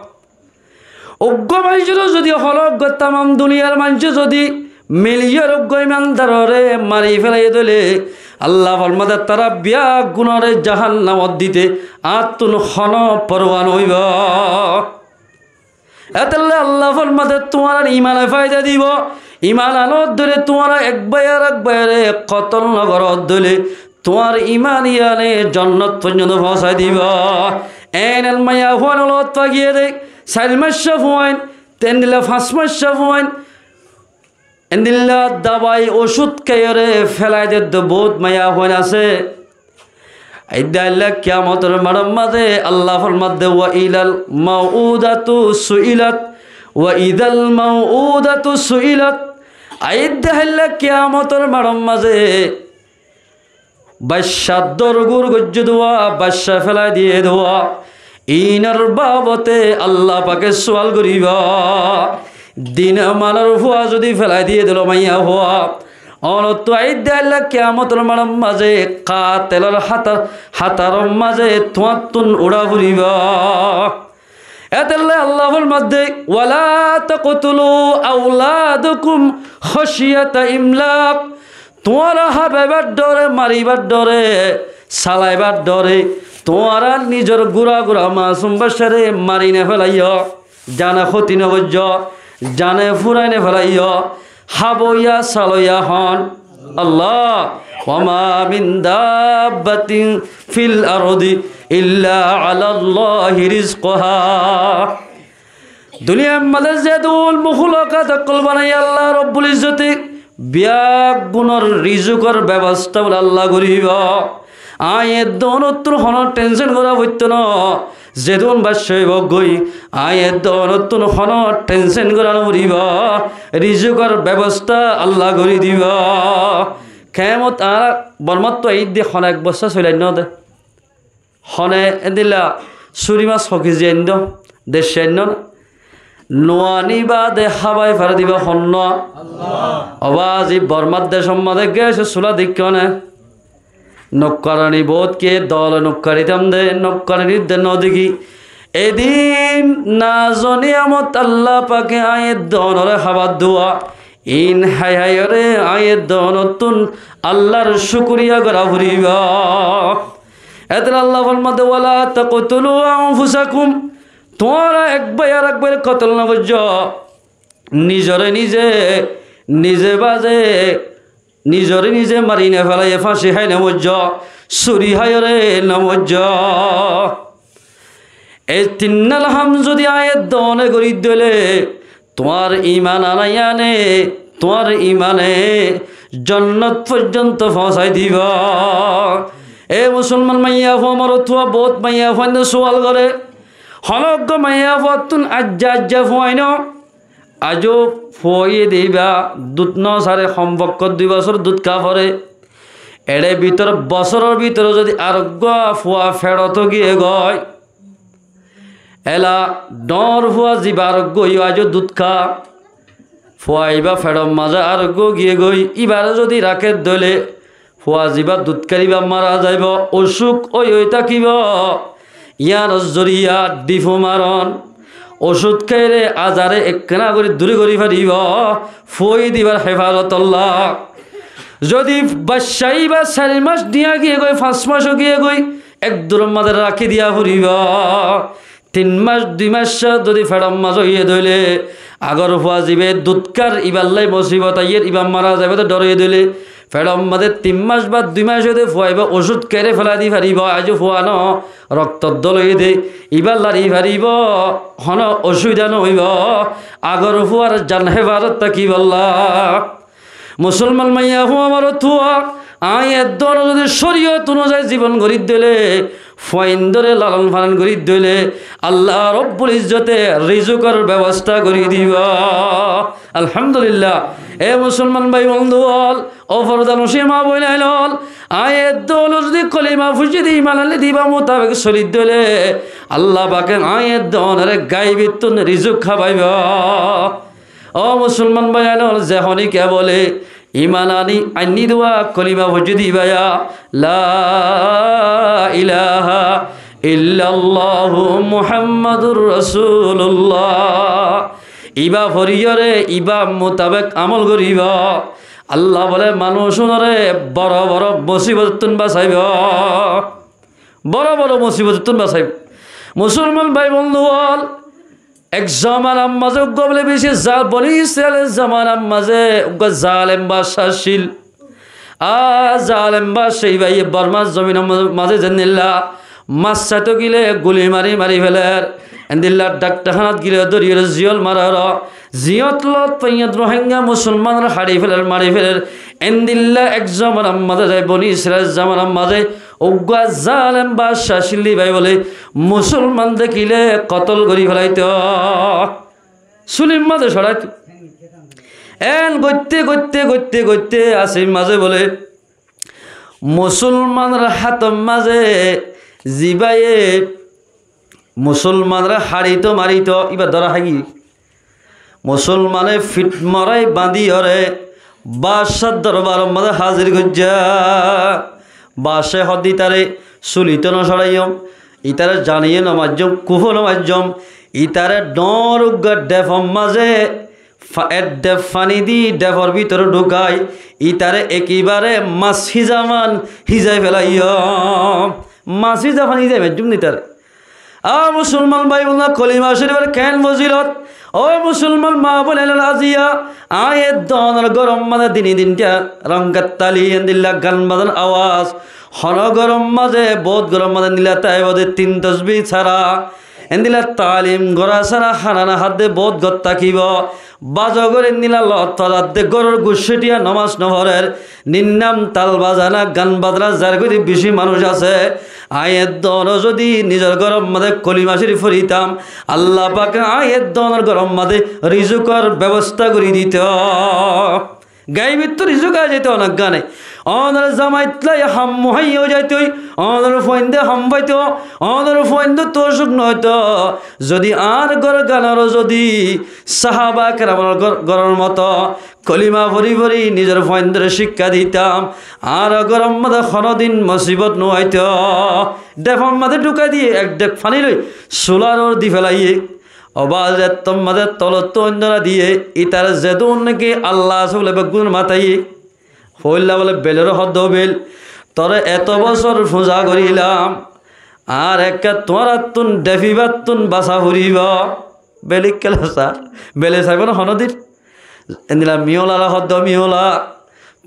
Uggwá maincóre zodi hono uggwá tamam duniyar maincé zodi miliyóre uggwá imandaroré mari felai dóile, Allah formade tará biyaggúnoré jahannamot dite añáttun hono porwa no óibou. Étolla Allah formade tuáñrar imane faida dibou. Iman anor dóile tuáñra ek báiye arek báiyeré kotol no goror dóile tuáñr iman yíane jonnot foijjonto foóñsai dibou. Eén eén maiyafuain olot fagiyé dé, sair maicca fuain, tendilla fañs maicca fuain, endilla dabai ocút keyóre felai dedde bout maiyafuain asé. Aidde ailla kiyamotor maçor mazé Allah formadde, "Wa idal mau'udatu su'ilat, wa idal mau'udatu su'ilat." Aidde ailla kiyamotor maçor mazé bacca dórgur goijjé dé uwá, bacca felai diyé dé uwá, iínor babote Allah pake sual goribou. Dine manor fua zodi felai diyé dé uwá maiyafua, onottú aidde ailla kiyamotor maçor mazé katelor hátar, hátaror mazé tuáñttun uçá foribou. Étolla Allah formadde, "Wala taqtulu auladakum khashyata imlaq." Tuáñra hábaibar dhore, maribar dhore, salaibar dhore, tuáñra nizor gura gura masum baccáre mari no felaiyó, zane hóti no goijjó, zane furai no felaiyó, háboiya saloiya hon Allah. "Wa ma min dabbatin fil ardi illa alallahi rizquha." Duniyar mazé zedún moklukat ókkol banaiyé Allah Robbul Izzote, biyaggúnor rizukor bebosta bóle Allah goribou. Añí edde onottún hono tension gora foitto no. Zedún bacca óibou goi, añí edde onottún hono tension gora no foribou. Rizukor bebosta Allah gori dibou. Kemot añára Bormattú aidde hono ek bosta soilain no de. Hone endilla suri mas hokiji aindo, deci aindo na. Nuani bade habai fare diba honno. Oba azi Bormar decor mazé gese sula dekkone. Nokkarani bout ke dole nokkari tamde, nokkarani de no degi. Edin nazo niyamot Allah pake añí edde onore habar duwa. In hai haiyore añí edde onottun Allahr cukuriya gora foribo. Eter Allah formade, "Wala taqtulu anfusakum." Tuáñra ek bái arek báire kotol no goijjo. Nizore nize, nize baze, nizore nize mari no felaiye fáñci hái no moijjo, suri háiyore no moijjo. Ei tinnal ham zodi añí edde one gori dile, tuáñr iman anaiyane, tuáñr imane jonnot foijjonto foóñsai dibo. E musolman maiyafua, morotfua, bout maiyafuainde sual gore, honó uggwá maiyafuattún aijja aijja fuain no, aijó fuaye de iba dud no sare, hompokko dui bosór dud há fore. Ere bútore bosóror bútore zodi areggwá fua feçot giyé goi, ela dhoóñr fua ziba areggwá óiyo aijó dud há, fua iba feçor mazé areggwá giyé goi, ibare zodi raké dile, fua ziba dud hár iba mara zaibo, ocúk ói ói tákibo. Yíanor zoriya dhifu maron, ocút háire azare ekkena gori duri gori faribo, fuaye dibar hefazotolla. Zodi bacca iba sair mac diya giyé goi, fañs mac ó giyé goi, ek duror mazé rakí diya foribo. Tin mac, dui mac zodi feçor mazé óiye dile, agor fua zibe dud hár iballá mosibot aiyér, iba mara zaibo de dhor óiye dile, feçor mazé tin mac ba dui mac óiye de fua iba ocút háire felai di faribo, aijó fua no, roktor dhol óiye de, iba lari faribo, honó ocubida no óibo, agor fuar zan hefazot tákibolla. Musolman maiyafua, morotfua, añí edde one zodi coriyot onuzai zibon gori dile, fuaindóre lalon fanon gori dile, Allah Robbul Izzote rizukor bebosta gori dibo. Alhamdulillah. E musolman bái bondú ol, ó fordanocin ma boin ain ol, añí edde one zodi kolima foijje de iman aile de iba mutabek soli dile, Allah pake añí edde onore gaibittún rizuk hábaibo. Ó musolman bái ain ol, ze honíka bole, Iman aní ainní duwa kolima foijjé de ibáya, La ilaha illallahu Muhammadur Rasulullah. Ibá foriyóre ibá mutabek amol goríbo. Allah bóle manúic únore boro boro musibottún basaibó. Boro boro musibottún basaibó. Musolman bái bondú ól, ek zomanar mazé uggúa bóle beci za-, Boni Israilor zomanar mazé uggúa zalem bacca accíl. Ar zalem bacca ibáye Bormar zominor ma-, mazé zendilla mas saito gile guli mari mari feler, endilla daktarhánat gile dóriyóre ziyól marer, ziyót lot faiyót Rohingya musolmanore haçi feler, mari feler. Endilla ek zomanar mazé zai Boni Israilor zomanar mazé uggúa zalem bacca accíl de ibáye bóle musolman dekíle kotol gorí felaito. Sulir mazé soraito. En goitté, goitté, goitté, goitté asé mazé bóle musolmanor hátor mazé zibáye musolmanore haçito marito, ibá dóra háiye. Musolmane fit morai bañdíyore baccar dorbaror mazé házir goijjé. Baccaye hoódde ítare sulito no soraiyum, ítare zane yó no maijjum, kufó no maijjum, ítare dhoóñr uggúa dhefor mazé fa-, ek dhef faní di dhefor bútore dhukai, ítare ekebare mas híza fán hízai felaiyum. Mas híza fán hízai maijjum de ítare. Á musolman bái bondú, kolima corifor keén fozilot? Ó musolman maa boin ókkol, aziya aññí edduwar góror mazé dine dine ronggattali, endilla gan bazanár awas. Honó góror mazé, bout góror mazé endilla táibo de tin tosbih sára, endilla taalim gorá sára hána no há de bout gór tákibo. Bazo góror endilla lot fazar de góror guccítiya nomas no forer. Ninnam tal bazana, gan bazana zar gorí beci manúic asé. Aññí edduwar zodi nizor góror mazé kolima corif foritam, Allah pake aññí edduwar góror mazé rizukor bebosta gorí dito. Gaibottú rizuk ai zaito onoggane. Onor zamait loi ham muhaiya ói zaito, onor fuainde ham faito, onor fuainde toóu cúk no óito. Zodi añár górganor zodi sahaba keramor gór-, góror moto kolima fori fori nizor fuaindóre cíkka ditam, añár góror mazé honódin musibot no aito. Dhefor mazé dhukai diye, ek dhef faní loi sular uore di felaiyé. Óba zettór mazé tolottú oindóra diye, ítare zedún niki Allah asé bóle beggúnore mataiyé. Foóila bóle belore hoódde, "Ó bel, tore eto bosór fuza gorílam, añár ekká tuáñrattún dhef ibáttún basa foribó." Bel ikká sar, bele saibó né honódin? Endilla miyolaré hoódde, "Miyola,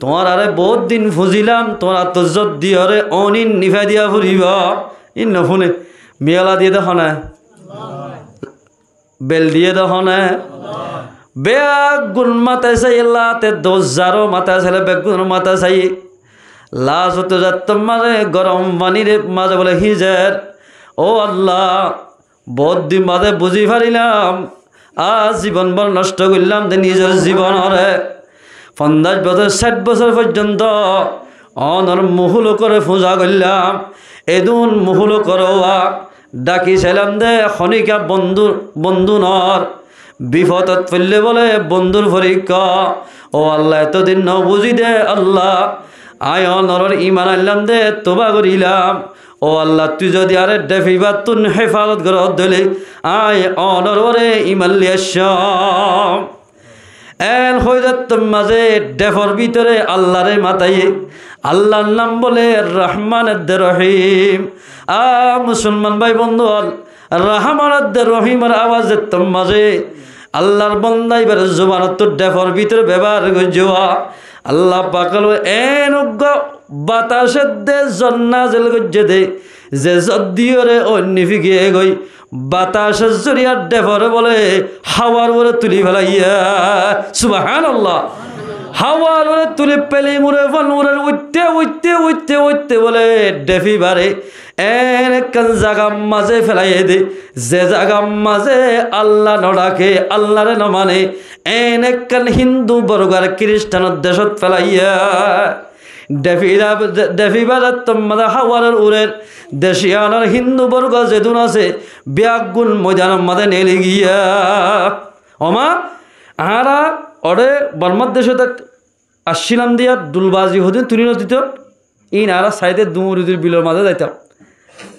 tuáñráre boóut din fuzílam, tuáñrattú zot diyóre onín nifai diya foribó." Ín no fúne. Miyola diyé de hone? Bel diyé de hone? Beggún matai saiyé, Late do Uzzaró matai saiyé, beggúnor matai saiyé. Lastottu zettór mazé gorom fanír mazé bóle hízer, "Ó Allah, boóut din bade buzí farilám, añár zibon bór nosto goillám de nizor zibonoré. Fonzaic bosór, cáith bosór foijjonto onor muhúlukore fuza goillám, edún muhúlukore uá dhaki sailám de honíkka bondú, bondú noór. Bifodot foillé bóle bondúr forikká. Ó Allah, etodin no buzí de Allah, aññí onoror iman aillám de, touba gorílam. Ó Allah, tui zodi añáre dhef ibáttún héfazot goródde óile, aññí onor uore iman loi aiccóm." Eén hoói zettór mazé dhefor bútore Allaré mataiyé. Allar nam bóle Rahman edde Rohim. Á musolman bái bondú ól, Rahman edde Rohimor abas zettór mazé Allar bonda ibár zubanottú dhefor bútore bebohár goijjé, Allah pake eén uggúa batac edde zon nazel goijjé de, ze zot diyóre oin nifigiyé goi, batacor zoriya dheforé bóle háwar uore tulí felaiyé. Subhánallah. Háwar uore tulí feli mure fon uore uiththé, uiththé, uiththé, uiththé bóle dhef ibáre eén ekkán zagar mazé felaiyé de, ze zagar mazé Allah no dhaké, Allaré no mane, eén ekkán Hindu borgo ar Kiristhánor decót felaiyé. Dhef ibá, dhef ibá zettór mazé háwaror uore, dec iyanor Hindu borgo zedún asé, beggún moidanor mazé neeli giyé. Ó ma, añára óre Bormar decót accílam de yá dhulbazi hodún tuli nodito, ín añára saidé duñri duri bilor mazé zaitam.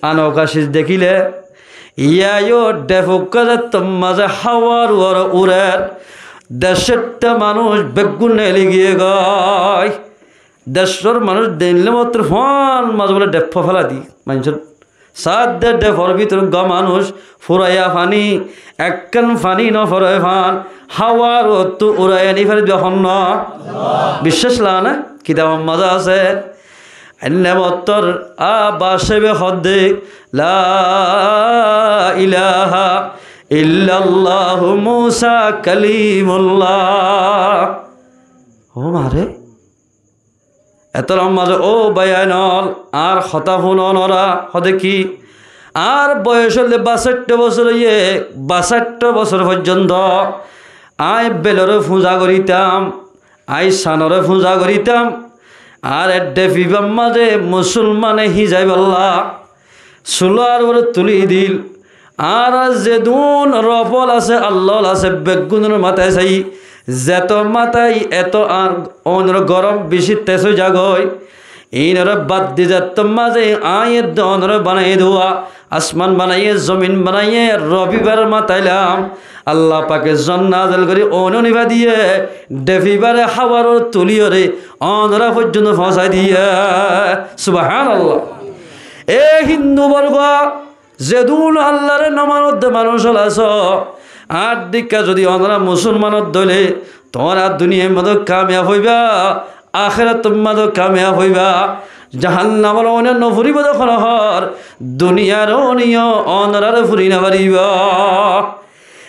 Anokasis dekíle, yá yó dhef ukká zettór mazé háwar uore urer, decótta manúic beggún neeli giyé goi. Decór manúic deinle mottor fán mazé bóle dhef félai di. Maincór Saádde dhefor bútore uggwá manúic furaiya faní, ekkán faní noforé fán, háwar uottú urai aní fare de honnúa. Biccác lage né? Kitabor mazé asé. Enne mottor a bacá íba hoódde, "La ilaha illallahu Musa kalimullah." Ó mare, Etór mazé, ó báiyain ól, añár hotá fúno onorá, hoóde ki? Añár boyos óilde basáitto bosór óiye, basáitto bosór foijjonto añí beloré fuñza gorítam, añí sanoré fuñza gorítam, añáre dhef ibár mazé musulmane hízaibólla Sulor uore tuli dil. Añárar zedún rofol asé, allol asé, beggúnor matái sai, zeto matái eto añár óinor gorom bicí tes ói zagói. Íinoré bad di zettór mazé añí edde ónoré banaiyé duwa, asman banaiyé, zomin banaiyé, rof ibáre matailam. Allah pake zon nazel gorí óin óni fadiyé, dhef ibáre háwaror tuliyóre ónora foijjonto foóñsai diyé. Subhánallah. E hindu borgo, zedún Allaré no manodde manúic ól asó, añár dhikká zodi ónora musulman ódde óile, tuáñra duniyair mazé kamiyab óiba, akérator mazé kamiyab óiba. Jahannamor óine no foribá de hono hór, duniyar óine yó ónoráre furi no faribá.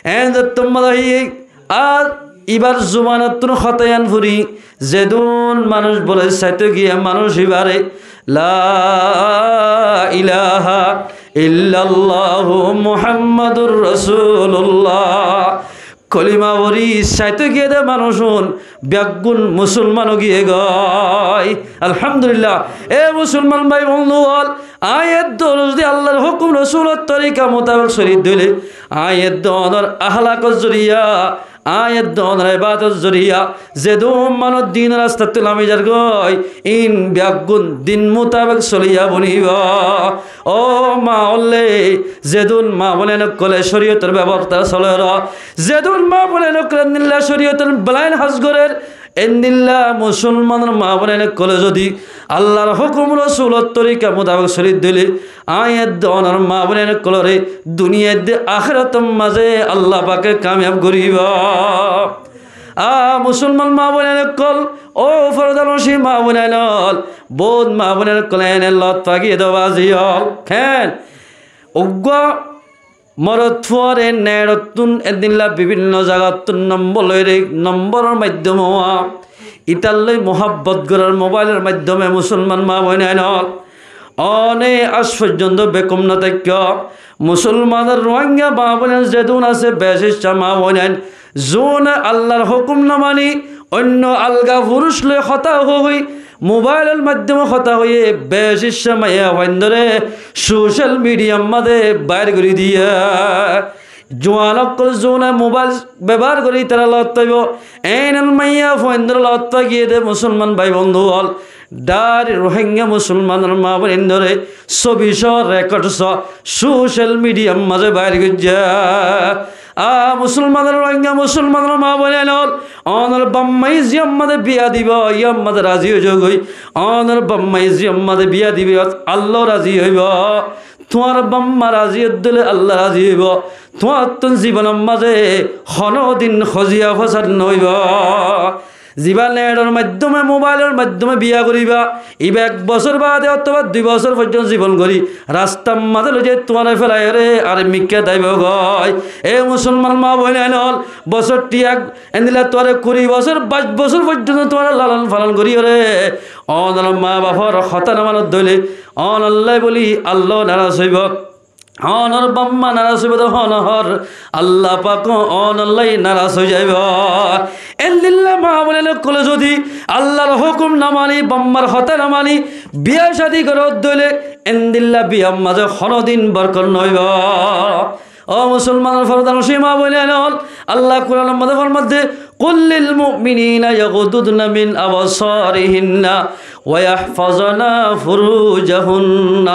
Eén zettór mazé híye, ar ibár zubanottún hotá yián furi, zedún manúic bóle saitó giyé manúic ibáre, "La ilaha illallahu Muhammadur Rasulullah." Kolima fori saitó giyé de manúic ún beggún musulman ói giyé goi. Alhamdulillah. E musulman bái bondú ól, añí edde ónor zodi Allar hókum Rosulor torika mutabek soli dile, añí edde ónor ahlakor zoriya, añí edde ónor ebador zoriya, zedún manúic dinor rastattú lami zargói, íin beggún din mutabek soliya boniba. Ó ma ólle, zedún ma boináin ókkole córiyotor bebosta soler, zedún ma boináin ókkole endilla córiyotor belain hás gorer, endilla musulmanor ma boináin ókkole zodi Allar hókum Rosulor torika mutabek soli dile, añí edde ónor ma boináin ókkolore duniyait de akérator mazé Allah pake kamiyab goríba. A musulman ma boináin ókkol, ó fordalanci ma boináin ól, bout ma boináin ókkol ene lot fagiyé de bazi ól. Keén? Uggwá morot fuare neçottún endilla bibinno zagattún nombor loire, nomboror maiddome uá, itar loi muhabbot gorer mobailor maiddome musulman ma boináin ól. Óne aij foijjonto bekum no táikko. Musulmanor Ruáingga ma boináin zedún asé, becicca ma boináin, zune Allar hókum no mani, oinno alga furuc loi hotá hoói, mobailor maiddome hotá hoiyé, becicca maiyafuaindóre social midiyar mazé bair gorí diyé. Juan ókkol zune mobail bebohár gorí tará lot faibo, eén maiyafuaindóre lot fagiyé de musulman bái bondú ól. Dhári Ruáingga musulmanor ma boináindóre sóbi só, rekod só, social midiyar mazé bair goijjé. A musulmanor Ruáingga musulmanor ma boináin ól, ónor bafmaye ziyán mazé biya dibo, yían mazé razi ói zogói. Ónor bafmaye ziyán mazé biya dibo, Allah razi óibo. Tuáñr bafma razi ódde óile Allah razi óibo. Tuáñttún zibonor mazé honodin hoziya fosad no óibo. Zibá neçor maiddome, mobailor maiddome biya goríba, ibá ek bosór baade otóba dui bosór foijjonto zibon gorí rastar mazé loi zai tuáñre felaiyóre ar mikká daibo goi. E musulman ma boináin ól, bosór tiyag endilla tuáñre kuri bosór, baic bosór foijjonto tuáñre lalon falon goríyóre, ónor ma bafor hotá no manodde óile, ónollá bóli Allah naraz óibo. Ónor bafma naraz óibo de hono hór, Allah pak ó ónollá naraz ói zaibo. Endilla ma boináin ókkole zodi Allar hókum no mani, bafmar hotá no mani, biya cádi goródde óile, endilla biyar mazé honodin borkot no óibo. Ó musolmanor fordanocin maa boináin ókkol, Allah Kuranor maze formadde, "Qul lil mu'minina yaghuddu min absarihim wa yahfazu furujahum."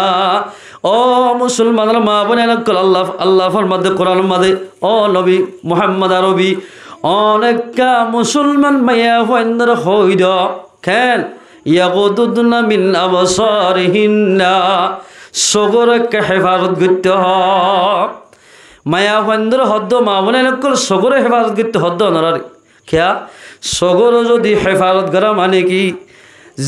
Ó musolmanor maa boináin ókkol, Allah, Allah formadde Kuranor maze, ó nobi Muhammad Arobi, oneká musolman maiyafuaindóre hoóido, ken? "Yaghuddu min absarihim." Sogóre ekká hefazot goittó hoó. Maiyafuaindóre hoddé, maa boináin ókkol, sogóre hefazot goittó hoddé onoráre. Kiyá? Sogóre zodi hefazot gorá mane ki,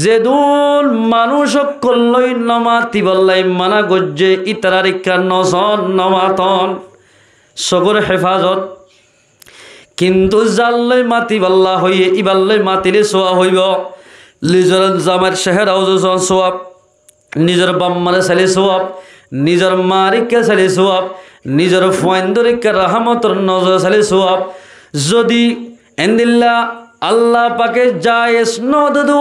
zedún manúic ókkol loi nomatibolla mana goijjé, ítarare ekká nosón, nomatón. Sogóre hefazot. Kintu zar loi matibolla hoiyé, íbar loi matilé suwab óibo. Nizor zamair cehera uzu suwab, nizor bafmare sailé suwab, nizor marikká sailé suwab, nizor fuaindóre ekká rahámotor nozore sailé suwab. Zodi endilla Allah pake jaiz nodé dé,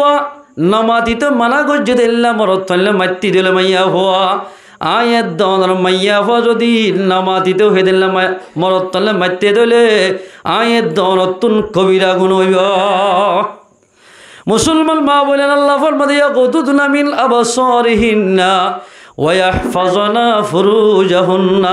nomatito mana goijjé dé endilla morotfuain loi maitté dé óile maiyafua, aññí edde onor maiyafua zodi nomatito hédilla ma-, morotfuain loi maitté dé óile, aññí edde onottún kobira guná óibo. Musolman maa boináin, Allah formadde, "Yaghuddu min absarihim wa yahfazu furujahum."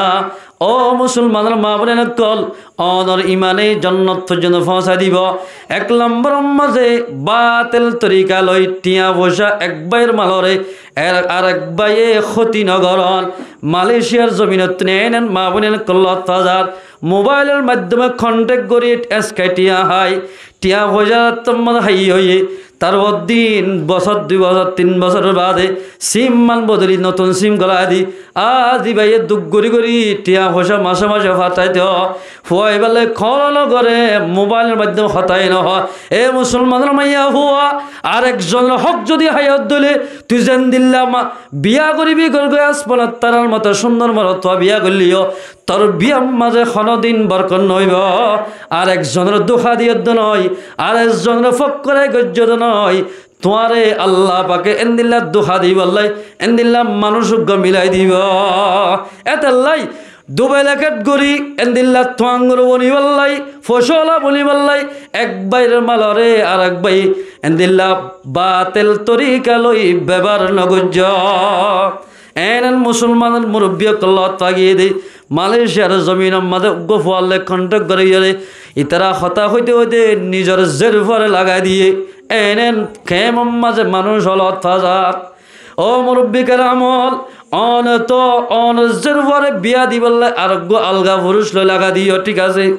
Ó musolmanor maa boináin ókkol, onor imane jonnot foijjonto foóñsai dibo. Ek lombor maze batel torika loi tiañ foicá ek báiyor malore ar, arek báiye hóti nogorón. Malaysiar zominottún en en maa boináin ókkol lotfazar, mobailor maiddome kontek gorí eska tiañ hái, tiañ foicá tor maze hái óiye, tar foddin bosór, dui bosór, tin bosóror baade sim man bodoli notun sim golai di, azi báiye duk gorí gorí tiañ foicá mase mase fataito, fua íbar loi kol nogoré, mobailor maiddome hotá nohó. E musolmanor maiyafua, arek zonor hók zodi háiyot dóile, tui zendilla ma-, biya goribi gorgói asmanor tarar moto cúndor morotfua biya goilleyó, tor biyar maze honodin borkot noóibo. Arek zonore duha diyedde noó, arek zonore fokkorai goijjede noó. Tuáñre Allah pake endilla duha dibolla, endilla manúic uggúa milai dibo. Étolla dubeleket gorí endilla tuáñgor bonibolla, foicála bonibolla, ek báiyor malore arek báiye endilla batel torika loi bebohár nogoijjó. En en musolmanor murubbi ókkol lotfagiyé dé, Malaysiar zominor maze uggúa fuar loi kontek gorí yóre, ítara hotá hoite hoite nizor zer fuare lagai diyé. En en kemor maze manúic lotfazar. Ó murubbi keram ókkol, one to onor zer fuare biya dibolla areggúa alga furúc loi lagai diyó, thík asé.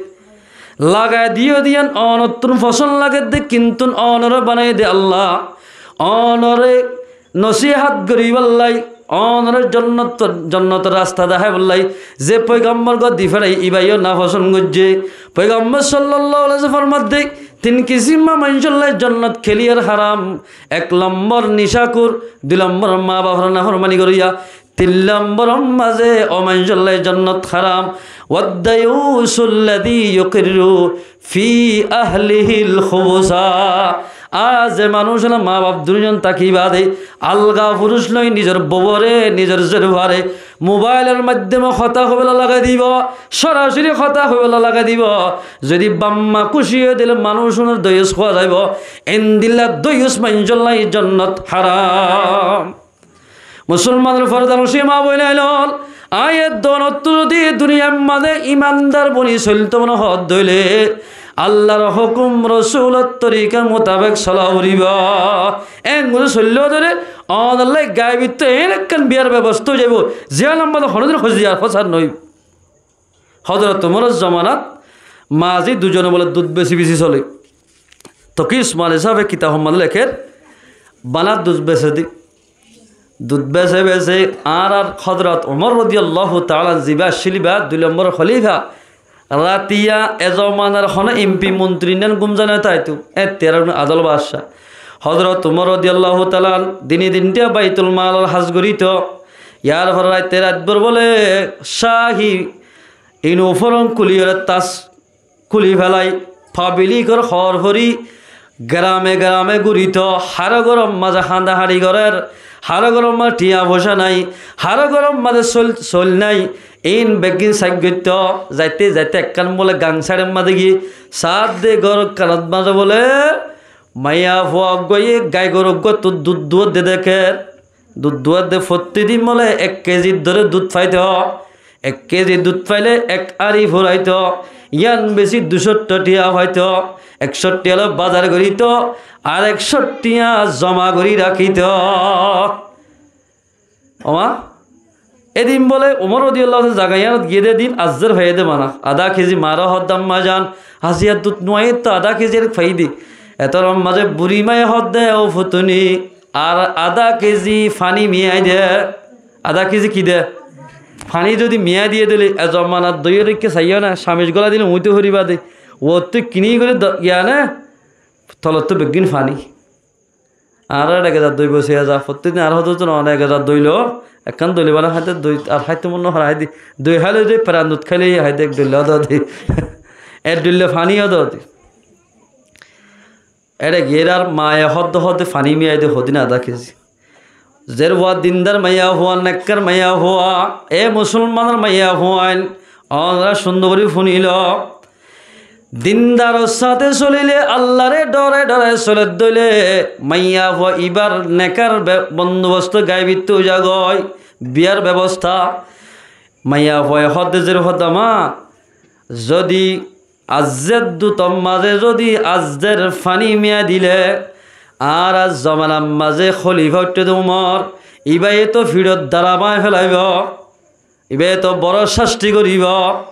Lagai diyó de yían onottún fosón lagedde, kintu onore banaiyé de Allah. Onore nosíhat goríbolla, onore jonnot, jonnotor rasta deháibolla ze foigambor gán di feçaiyé, íbayó nafosón goijjé. Foigambor sallallahu alaihi wasallam formadde, tin kisímor maincólla jonnot keliyar haram. Ek lombor nicákur, dui lombor maa bafor nafórmani goríya, tin lomboror maze ó maincólla jonnot haram. والديوث الذي يقر في أهله الخبث. Ar ze manúic maa baf duní zon táki baade alga furúc loi nizor bouwore, nizor zer fuare mobailor maiddome hotá hoibolla lagai dibo, sorasori hotá hoibolla lagai dibo. Zodi baf maa kúci ói dile manúic unor doiyus fua zaibo. Endilla doiyus maincólla jonnot haram. Musolmanor fordanocin maa boináin ókkol, aññí edde onottú zodi duniyar maze imandar boni soilto mone hoó de óile, Allar hókum rosulor torika mutabek sola foribo. Engorí soillé de óile, onolla gaibottú en ekkán biyar bebosta ói zaibo, ziyán maze honodin hoziyar fosar noóibo. Hozrot Umoror zomanat mazi duizone bole dud besi besi sole. Toki Usman Sabe kitabor maze lekér, bana dud bese de. Dud bese bese añárar Hozrot Umor rodiyallahu taala anhu ziba accíl, íba dui lombor holifa, ratiya e zomanar hono empi montri nan gúm zai no táito, ettiyar adol bacá. Hozrot Umor rodiyallahu taala anhu dine din tiya Baitul Malor hás gorito. Yar fore raite rait bor bole cáhi inufóron kúli óre tas kúli félai, fablikor hoor fori, gerame gerame gurito, háré góror maze hañdahañdi gorer, Haró góror mazé thiañ foicá nái, haró góror mazé sóil, sóil nái. Iín beggín saik goittó, zaite zaite ekkán bóle gang sáidor mazé giyé, saádde góror ekkánot mazé bóle maiyafua uggúaye gai goru uggúattu dud duwádde dekér. Dud duwádde fottí din bóle ek kezi dóre dud faitó. Ek kezi dud faile ek ári furaitó, yían beci dui cót thiañ faitó, ek cót thiañ loi bazar gorító, ar ek cót thiañ zoma gorí rakító. Omá, edin bóle Umor rodiyallahu anhu zaga yíanot giyé dé din azzer faiyé dé bana, adá kezi. Maáre hoódde, ammazan, asiyar dud nuaiyér toó, adá kezi ar faiyí dé. Etór mazé buri maye hoódde, ó futuni, ar adá kezi faní miyai de. Adá kezi ki de? Faní zodi miyai diyé dóile, e zomanat dóiyoré ekká saiyó na, samic gólai dile uñító foribá dé. Uottú kiní gorí do-, giyá né, tolottú beggín faní. Añára ek eza dóibo, siyá za, fottí din añára hoddúr zon ek eza dóilo, ekkán dóile bana háite dói, ar háite mon nohóre háite dói háile dé, feran dud háile háite ek dóilla ódde. Ek dóilla faní ódde. Éçe giyé ar maye hoódde hoódde faní miyai de hodin adá kezi. Zerfua dindar maiyafua, nekkar maiyafua, e musolmanor maiyafuain, onora cúndor gorí fúnilo. Dindaror sáñte solile, Allaré dhore dhore sole dóile, maiyafua ibar nekar be-, bondobosto gaibittú ói zagói, biyar bebosta. Maiyafuaye hoódde zerfua dama, zodi azzer dudor mazé zodi azzer faní miyai dile, añárar zomanar mazé kólifa uiththé dé Umor, ibáye toó fiçor dara báñgi félaibo, ibáye toó boro cásti goríbo.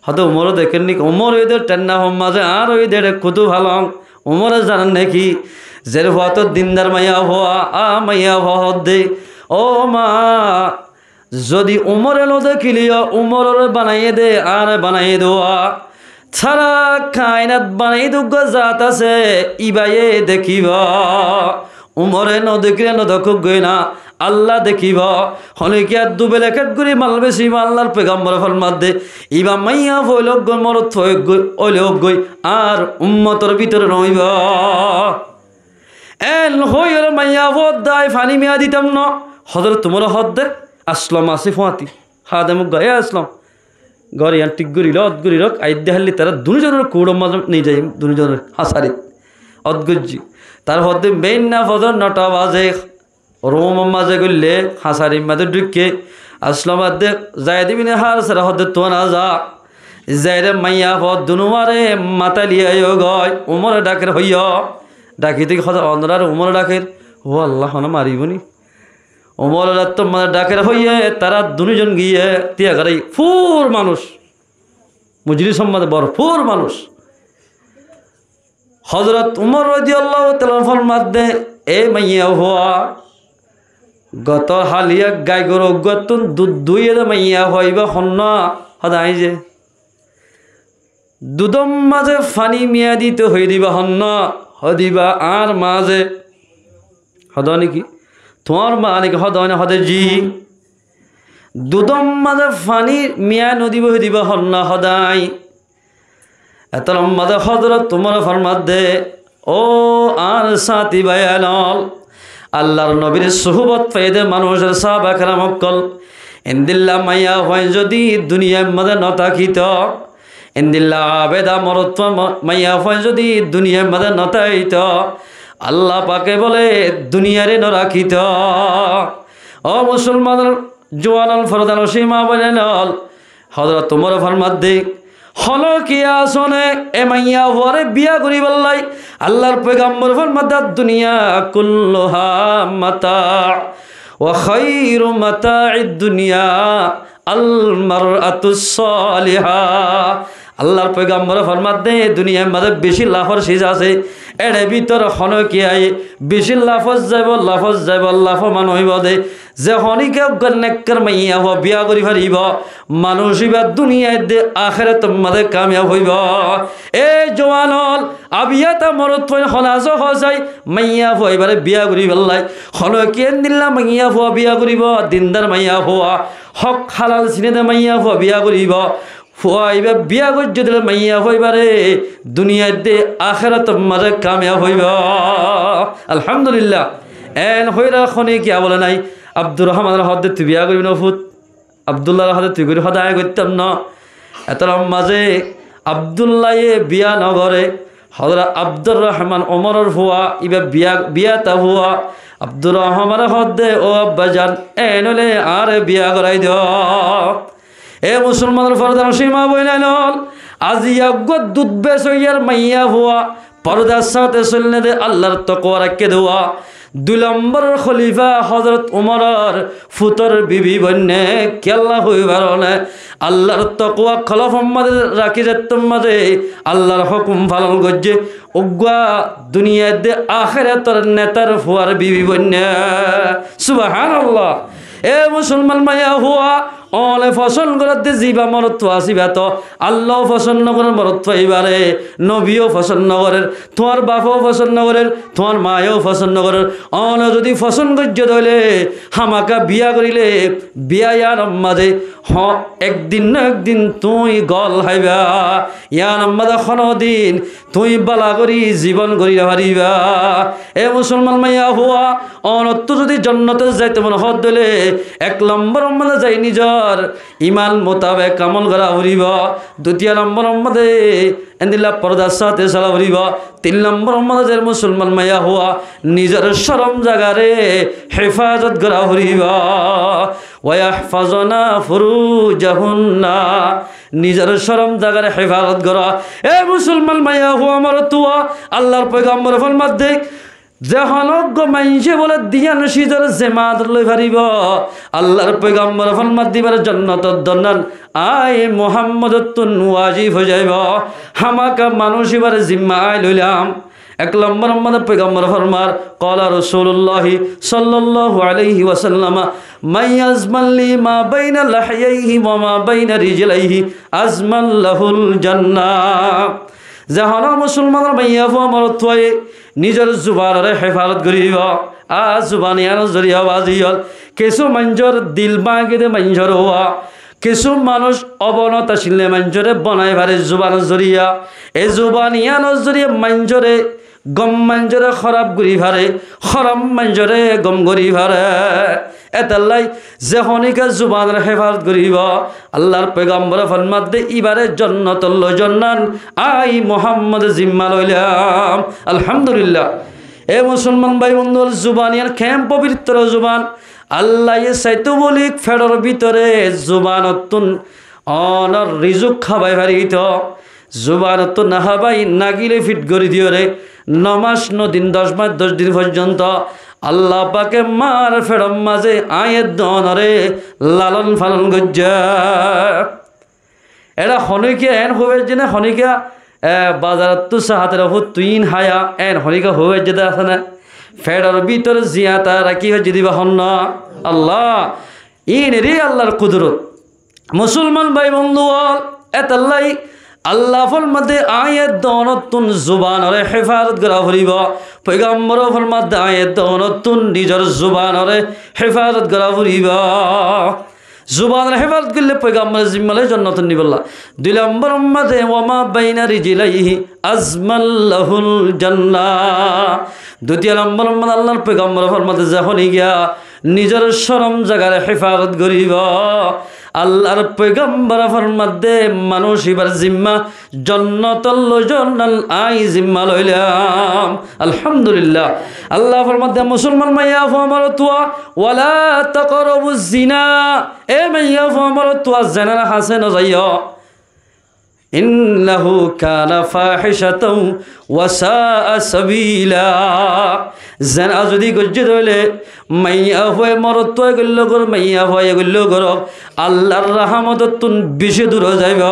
Hoódde Umore dekér né ki, Umor óiye dé thenna fúar mazé, añár óiye dé eçé kutu falong. Umore zane né ki, zerfua toó dindar maiyafua, a maiyafua hoódde, ó ma, zodi Umore nodekíle yó, Umororé banaiyé dé, añáre banaiyé dé uwá. Sára kainat banaiyé dé uggúa zat asé, ibáye dekíbo. Umore nodekíle nodekók goi na, Alla dekíbo. Honókiya dubeleket gorí mal besibo, Allar pegambore formadde, ibá maiyafua óile ók goi, morotfua óile ók goi, añár ummotor bútore noóibo. Eén hoóiyoré maiyafua hoódde, añí faní miyai ditam noó. Hozorot Umore hoódde, Aslom asé fúañti. Hádem uggúa, e Aslom, gór yián thík gorí lo, ót gorí lo, aiyédde háli tará duní zonore kuúçor mazé nizai, duní zonore hañsarit. Ót goijjí. Tar hoódde, beénna fozor notha bazé, rumor mazé góille, hañsarir mazé dhúikke, Aslom adde, Zaid ibne Hárisare hoódde, tuáñra za. Zaire maiyafua dunuware matá loi aiyó goi, Umore dhaker hoiyó. Dhaki de ki hoódde, onoráre Umore dhaker, ó Alla, hone maribó ni? Umoror attór mazé dhaker hoiyé, tará duní zon giyé, tiya garai fúr manúic. Mojlisor mazé borfúr manúic. Hozorot Umor rodiyallahu taala anhu formadde, e maiyafua, goto háliya gai goru uggúattún dud duiyé dé maiyafua, ibá honnúa? Hoódde añí ze. Dudor mazé faní miyai dito hoiyé dé ibá honnúa? Hoódde ibá añár ma ze. Hoódde né ki? Tuáñr ma né ki? Hoódde né, hoódde ji. Dudor mazé faní miyai nodibó hoiyé dé ibá honnúa? Hoódde añí. Etór mazé Hozorot Umore formadde, ó añár sáñti báiyain ol, Allar nobir suhubot faiyé dé manúicor sáhaba keram ókkol, endilla maiyafuain zodi duniyair mazé notákito, endilla abeda morotfua mo-, maiyafuain zodi duniyair mazé notákito, Alla pake bóle duniyaré norakito. Ó musolmanor juwan ol, fordanocin ma bóinain ol, Hozorot Umore formadde, honókiya asó né e maiyafuaré biya goríballái? Allar pegambore formadde, الدنيا كلها متاع وخير متاع الدنيا المرأة الصالحة. Allar pegambore formadde, duniyair mazé bicí lafor ciz asé, ér bútore honókiya beci lafot zaibo, lafot zaibo, lafoman óibo dé. Ze honókiya uggúa nekkar maiyafua biya gorí faribó, manúic ibá duniyair dé ahérator mazé kamiyab óibo. E juwan ol, abiyata morotfuain hone asó hoó sai, maiyafua ibáre biya goríballái. Honókiya endilla maiyafua biya goríbo, dindar maiyafua, hók halal siné dé maiyafua biya goríbo. Fua ibá biya goijjé dé maiyafua ibáre duniyair dé ahérator mazé kamiyab óibo. Alhamdulillah. Eén hoiyóre honé kiyá bóle nái, Abdur Rohmanor hoódde tui biyá goríbi no fut, Abdullar hoódde tui gorí, hoódde aññí goittám no. Etór mazé Abdullaye biyá nogoré, Hozorot Abdur Rohman Umoror fua, ibá biyá, biyáta fua. Abdur Rohmane hoódde, "Ó abbajan, eén óile añáre biyá gorái do." E musolmanor fordar cima boinainol, aijja eggúa dud bes óiyar maiyafua, fordar sáñte soilné de Allar tokuwa raikké de. Dui lombor holifa Hozorot Umoror futor bibi boinné, kiyólla hoibar óne, Allar tokuwa kolbor mazé rakí zettór mazé Allar hókum falon goijjé, uggúa duniyait de ahérator netar fuar bibi boinné. Subhánallah. E musolman maiyafua, óne fosón gorédde zibá morotfua asé ibá to, Allau fosón nogorér morotfua ibáre, nobiyo fosón nogorér, tuáñr bafeó fosón nogorér, tuáñr mayeó fosón nogorér. Óne zodi fosón goijjó de óile, hámaka biyá goríle, biyá yíanor mazé, hó, ek din no ek din tuñí gól háiba. Yíanor mazé honó din tuñí bála gorí zibon gorí nofaribá. E musolman maiyafua, ónottú zodi jonnotot zaito mone hoó de óile, ek lombor mazé zai nizor iman mutabek amol gorá foribó. Dutiya lombor mazé endilla fordar sáñte sola foribó. Tin lombor mazé zai musolman maiyafua, nizor corom zagare hefazot gorá foribó. Wa yahfazna furujahunna. Nizor corom zagare hefazot gorá. E musolman maiyafua morotfua, Allar foigambore formadde, ze honó uggúa maincé bóle diyán sizor zemat loi faribó, Allar foigambore formadde ibáre jonnotot donnan aññí Muhammodottún wajib ói zaibó. Hámaka manúic ibáre zimma aññí loilam. Ek lombor mazé foigambore formar, qala Rasulullah sallallahu alaihi wasallam, "Man yazman li ma baina lahyaihi wa ma baina rijlaihi, azman lahul jannah." Ze honó musolmanor maiyafua morotfuaye nizor zubanore hefazot goríbo, a zuban yíanor zoriya bazi ókkol, kessú maincór dil báñgi de maincór ówa, kessú manúic obonot asíle maincóre bonai fare zubanor zoriya. E zuban yíanor zoriya maincóre gom maincóre hóraf gorí fare, hóraf maincóre gom gorí fare. Etollá ze honíkka zubanor hefazot goríbo, Allar foigambore formadde ibáre jonnotot loi zonnan aññí Muhammode zimma loilam. Alhamdulillah. E musolman bái bondú ókkol, zuban yían keén fobitro zuban. Allaye saitó bóli feçor bútore zubanottún ónor rizuk hábai farito. Zubanottún no hábai nagile fit gorí diyóre no mac no din, doc mac doc din foijjonto Allah pake mar feçor mazé aññí edde ónore lalon falon goijjé. Eçé honíkka eén hoói faijjé né, honíkka, e, bazarottú sahator fut tuin háya, eén honíkka hoói faijjé dé asé né? Feçor bútore ziyata rakí faijjé dé ibá hon no? Allah. Iín eri Allar kudurot. Musolman bái bondú ókkol, etollá Allah formadde aññí edde ónottún zubanore hefazot gorá foribó. Foigambore formadde aññí edde ónottún nizor zubanore hefazot gorá foribó. Zubanore hefazot goille foigambore zimma loi jonnotot nibolla. Dui lombor mazé, "Wa ma baina rijlaihi azman lahul jannah." Dutiya lombor mazé Allar foigambore formadde ze honíkka nizor corom zagare hefazot goríbo, Allar foigambore formadde manúic ibár zimma jonnotot loi zonnan aññí zimma loilam. Alhamdulillah. Allah formadde, musolman maiyafua morotfua, "Wa la taqrabuz zina." E maiyafua morotfua, zenar hañsé no zaiyó. "Innahu kana fahishatan wa sa'a sabila." Zena zodi goijjé dé óile, maiyafuaye morotfuaye goilló goró, maiyafuaye goilló goró, Allar rahamotottún bicí dur ói zaibó.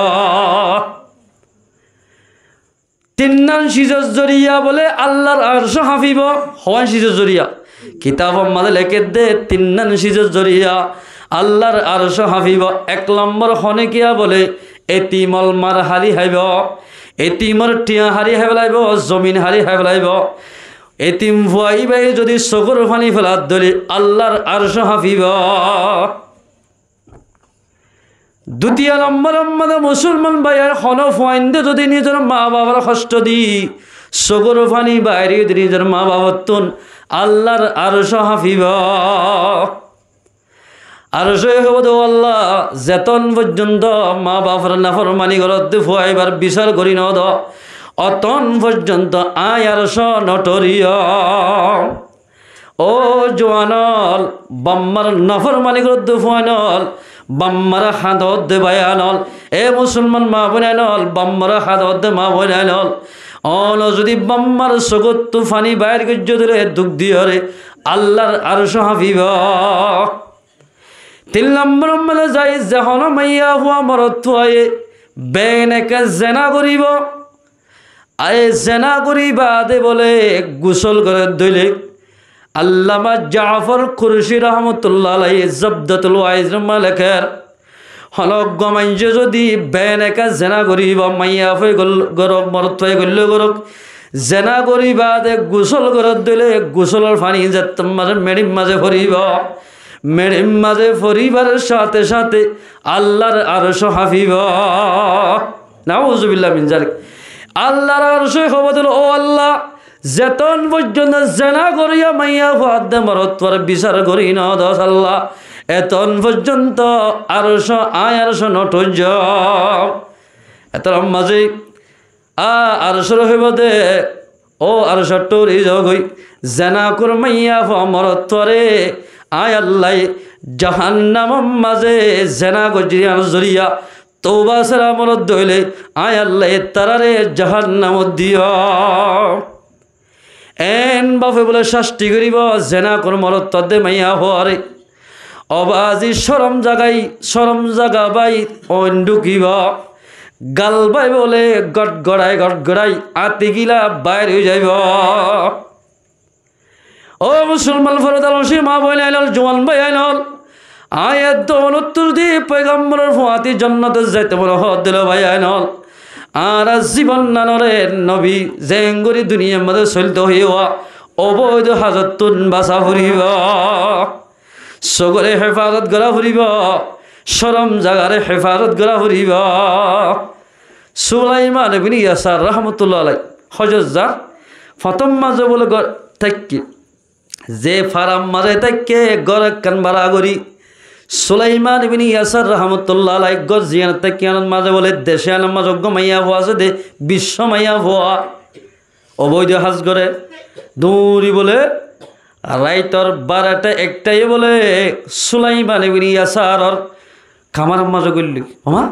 Tinnán cizor zoriya bóle Allar arcó hañfibo. Hoón cizor zoriya? Kitabor mazé lekédde, tinnán cizor zoriya Allar arcó hañfibo. Ek lombor honíkka bóle etimor mar hári háibo, etimor thiañ hári hái félaibo, zomin hári hái félaibo. Etim fua ibáye zodi sokór faní félat dóile Allar arcó hañfibo. Dutiya lombor mazé musolman bái, ar honó fuainde zodi nizor ma bafor hoctó di sógor faní baáir óiye de nizor mabafottún Allar arcó háfibo. Arcóye hoibó de, "Ó Allah, zeton foijjonto mabafor naformani goródde fua ibár bisar gorí nodó, oton foijjonto aññí arcó nothoriyum." Ó juwan ól, bafmar naformani goródde fuain ól, bafmare hañdodde báiyain ól, e musolman maboinain ól, bafmare hañdodde maboinain ól, óno zodi bafmar sógottú faní baáir goijjé dile duk diyóre Allar arcó háfibo. Tin lombor mazé zai, ze honó maiyafua morotfuaye beneka zena goríbo, aññí zena gorí baade bóle gusól gorér dóile, Allama Jafor Kurci rahmatullah alaihi Zabdatul Waizor mazé lekér, honó uggwá maincé zodi beneka zena goríbo, maiyafuaye gol-, gorók, morotfuaye goillé gorók, zena gorí baade gusól gorér dóile gusólor faní zettór mazé meçir mazé foribo, meçir mazé foribar sáte sáte Allar arcó háfibo. Nauzubillah min zalik. Allar arcóye hoibó de, "Ó Allah, zeton foijjonto zena goríya maiyafuadde morotfuar bisar gorí nodós Allah, eton foijjonto arcó, aññí arcó nothoijjum." Etar mazé a arcóre hoibó de, "Ó arcó, thóri zogói, zenakor maiyafua morotfuare aññí Allaye jahannamor mazé zena goijjé de yián zoriya touba sára morodde óile aññí Allaye tarare jahannamot diyum." Eén bafe bóle cásti goríbo zenakor morotfuadde maiyafuare. Ó bazi, córom zagai, córom zaga bái oin dhukibó. Gal bái bóle gotgorai gotgorai áñtigila baáir ói zaibó. Ó musolman fordar maboinain ól, juwan báiyain ól, aññí edde onuttur di foigambóror fuañti jonnotot zaito mone hoódde báiyain ól, añára zibon nanore nobi zeéngorí duniyar mazé sóilto hoiyé, oboid hazottún basa foribó. Sógore hefazot gorá foribó, córom zagare hefazot gorá foribó. Sulaiman ibni Yasar rahmatullah alai hozot zar, fottóm mazé bóle gór táikke, ze farar mazé táikke gór ekkán bara gorí. Sulaiman ibni Yasar rahmatullah alai gór ziyán táikke, yiánor mazé bóle decé yiánor mazé uggwá maiyafua asé de, bicco maiyafua. Oboid hás goré, duñri bóle, raitor barota ektaye bóle Sulaiman ibni Yasaror kamaror mazé goillé. Ó ma,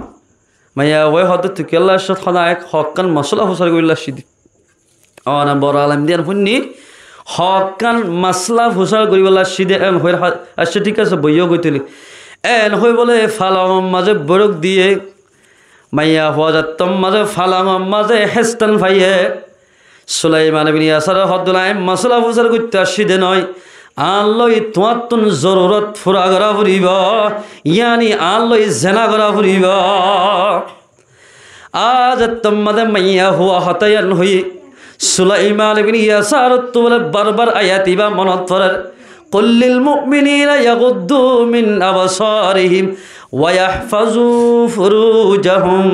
maiyafuaye hoódde, "Tui kiyólla aiccós?" Hoódde, "Aññí hokkán mosola fusár goríbolla aiccí de." Ó na, boro alem de yián fúinni, "Hokkán mosola fusár goríbolla aiccí de," eén hoóir, "Accá, thík asé, boiyó goi toile." Eén hoói bóle falongor mazé boiçók diyé, maiyafua zettór mazé falongor mazé héstan faiyé, Sulaiman ibni Yasare hoódde, "Aññí mosola fusár goittó aiccí de noó, añár loi tuáñttún zorurot fura gorá foribó, yáni añár loi zena gorá foribó." Añár zettór mazé maiyafua hotá yián hoiyé, Sulaiman ibni Yasarottú bóle barbar ayat ibá monot forer. قل للمؤمنين يغضوا من أبصارهم ويحفظوا فروجهم.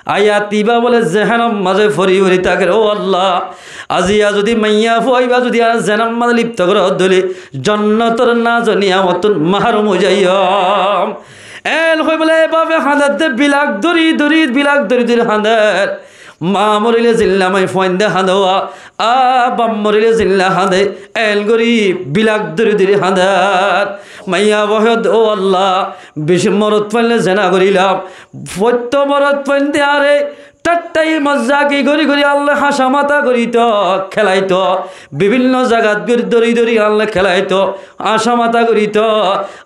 Ayat ibá bóle zehénor mazé fori fori táker, "Ó Allah, aziya zodi maiyafua ibá zodi añáre zenár mazé lipto goró dóile, jonnotor naz o niyamottún mahrum ói zaiyum." Eén hoói bóle e bafe hañder de, bilak dóri dóri, bilak dóri dóri hañder. Ma morile zilla maiyafuainde hañde, a baf morile zilla hañde, eén gorí bilak dóri dóri hañder. Maiyafuaye hoódde, "Ó Allah, beci morotfuain loi zena gorílam. Fottí morotfuainde añáre thattá mozaki gorí gorí añár loi háñsa matá goríto, kélaito. Bibinno zagat gorí dóri dóri añár loi kélaito, háñsa matá goríto.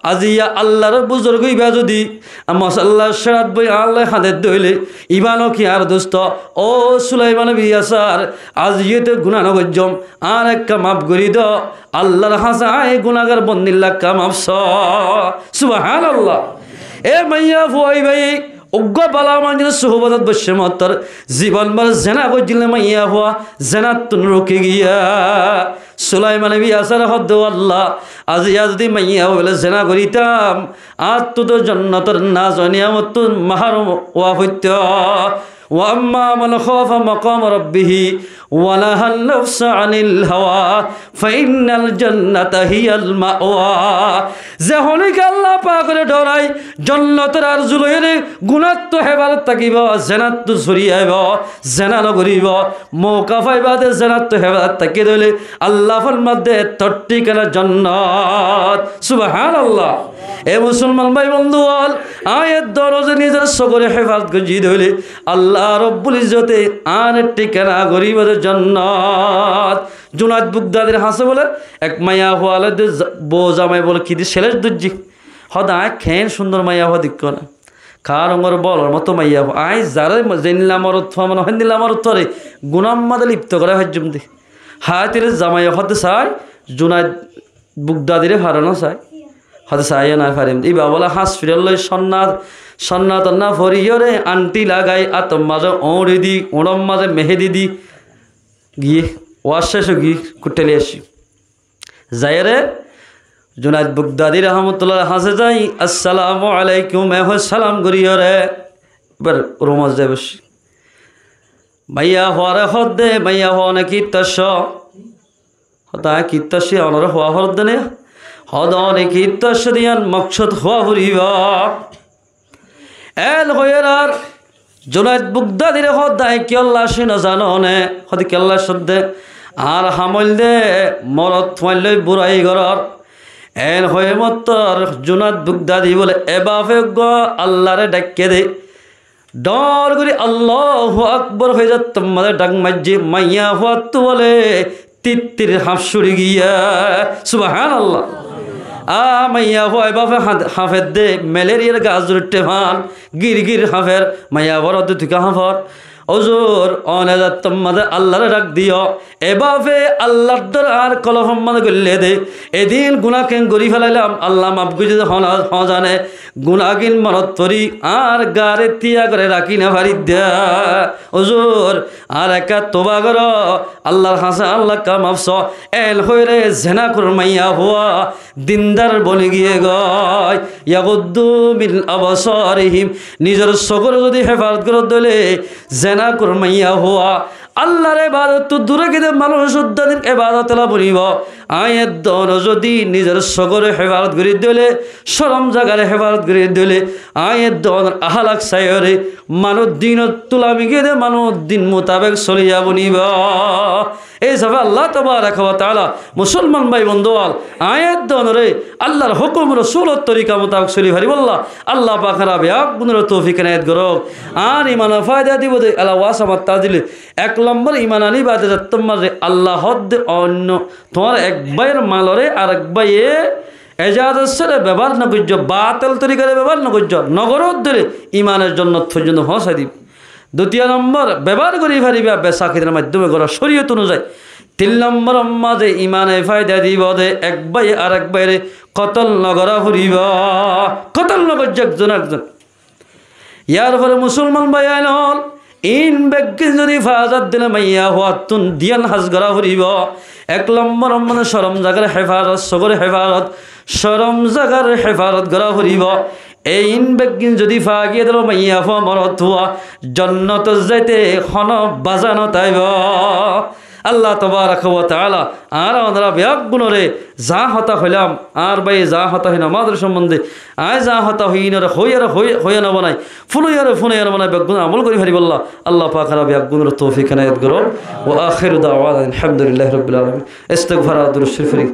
Aziya Allar buzurg ibá zodi mosollar céçat boi añár loi hañder dóile, ibá no ki añár dusto? Ó Sulaiman ibni Yasar, aziya tóu guná no goijjóm, añáre ekká maf gorí do. Allar hañsé aññí gunágar bondilla ekká maf soó." Subhánallah. E maiyafua ibáye uggwá bála maincór suhbótot boiccé mottor, zibon bór zena goijjíl maiyafua, zenattún ruki giyé. Sulaiman ibni Yasare hoódde, "Ó Allah, aziya zodi maiyafua bóle zena gorítam, añáttu toó jonnotor naz o niyamottún mahrum ówa foittó. وأما من خاف مقام ربه ونهى النفس عن الهوى فإن الجنة هي المأوى. Ze honíkka Allah pakore dhorai, jonnotor arzu loiyóre, gunáttu hefazot tákibo, zenáttu sori aibo, zena nogoribo, mouka faiba de zenáttu hefazot táki dóile, Allah formadde tor thíkana jonnot. Subhánallah. E musolman bái bondú ól, aññí edde onóre nizor sógore hefazot goijjí dóile, Allah Robbul Izzote añáre thíkana goríbo de jonnot. Junaid Bugdadir hañsé bóle ek maiyafuwa loi de za-, bou zamai bóle ki di selec dóijje. Hoó de aññí keén cúndor maiyafuwa deikkó na. Kañár uñor bólor moto maiyafuwa. Aññí zaré mo-, zeilla morotfuwa mone hoó, héndilla morotfuware guná mazé lipto gorái faijjum de. Háitilé zamaiye hoó de sai, Junaid Bugdadire faro né sai? Hoó de sai yó nái, farim de. Íba bóle háñs fiçor loi cónna, cónna tonna foriyóre anthí lagai, átor mazé uñçi di, uñçor mazé mehedi di, giyé, waz céc ói giyé, kuttali aiccí. Zaiyóre Junaid Bugdadi rahmatullah hañsé zai, "Assalamu alaikum," e hoi salam goríyore, ebar rumot zai boiccí. Maiyafuare hoó de, "Maiyafuwa, one ki tacco?" Hoó de, "Aññí ki tacci, onore huá hoó de ne." Hoó de, "One ki tacco de yián moksod huá foribo." Eén hoiyóre ar Junaid Bugdadire hoó de, "Aññí kiyólla aiccí no zano né?" Hoó de, "Kiyólla aiccó de?" "Añár ham óilde morotfuain loi burai gorór." Eén hoiyé mottor Junaid Bugdadi bóle ebafe uggúa Allare dhaikké de. Dhoóñr gorí Allahu Akbar hoiyé zettót mazé dhak maijjé, maiyafuattú bóle tittir hañf cúri giyé. Subhánallah. Á, maiyafua ebafe hañ-, hañfedde, meleriyar gas zuri uiththé fán, gir gir hañfer, maiyafuare hoó de, "Tui kiyá hañfor?" "Uzur, one zettót mazé Allare dhak diyó, ebafe Allar dor añár kolbor mazé goillé de, edin guná keén gorí felailam, Allah maf goijjé de hoó na, hoó zane, gunágin monot forí añár gaáre tíya gorí rakí no farir de. Uzur, añár ekká touba goró, Allar hañsé Allar ekká maf soó." Eén hoiyóre zenakor maiyafua dindar boni giyé goi. "Yaghuddu min absarihim." Nizor sogóre zodi hefazot goró de óile, zenakor maiyafua Allar ebadottú dure giyé de manúic uddá din ebadotolla bonibo. Aññí edde onóre zodi nizor sogóre hefazot gorí de óile, corom zagar hefazot gorí de óile, aññí edde onór ahalak saiyóre, manúic dinottú lami giyé de manúic din mutabek soliya bonibo. Ei hísafe Allah tabaraka wa taala, musolman bái bondú ól, aññí edde onóre Allar hókum rosulor torika mutabek soli faribólla Allah pake añára beggúnore toufik enayet gorouk. Ar imanor faida dibo de ela waz añár tazile ek lombor iman aní bade zettót mazé Allah hoó de oinno tuáñr ek báiyor malore arek báiye ejazot sára bebohár nogoijjó, batel torikare bebohár nogoijjó, nogoró de óile imanor jonnot foijjonto foóñsai dibo. Dutiya lombor, bebohár gorí faribá, besakir maiddome goró, córiyot onuzai. Tin lombor mazé imane faida dibo de ek báiye arek báiyore kotol nogorá foribo, kotol nogoijjó ekzone ekzon. Yar fore musolman bái ókkol, in beggín zodi fazat dile maiyafuattún diyan ham gorá foribo. Ek lombor mazé corom zagar hefazot, sogór hefazot, corom zagar hefazot gorá foribo. Ei in beggín zodi fa giyé de óile maiyafua morotfua jonnotot zaite hono baza no táibo. Allah tabaraka wa taala añára onora beggúnore za hotá hoilam, añár báiye za hotá hoiyé añár doror sombonde, aññí za hotá hoiyí inore hoiyóre hoi-, hoiya no banai, funiyóre funiyóre banai beggún amol gorí faribólla Allah pake añára beggúnore toufik enayet gorouk. Wa akhiru da'wana anil hamdulillahi rabbil alamin. Istigfar ar durud córif fori.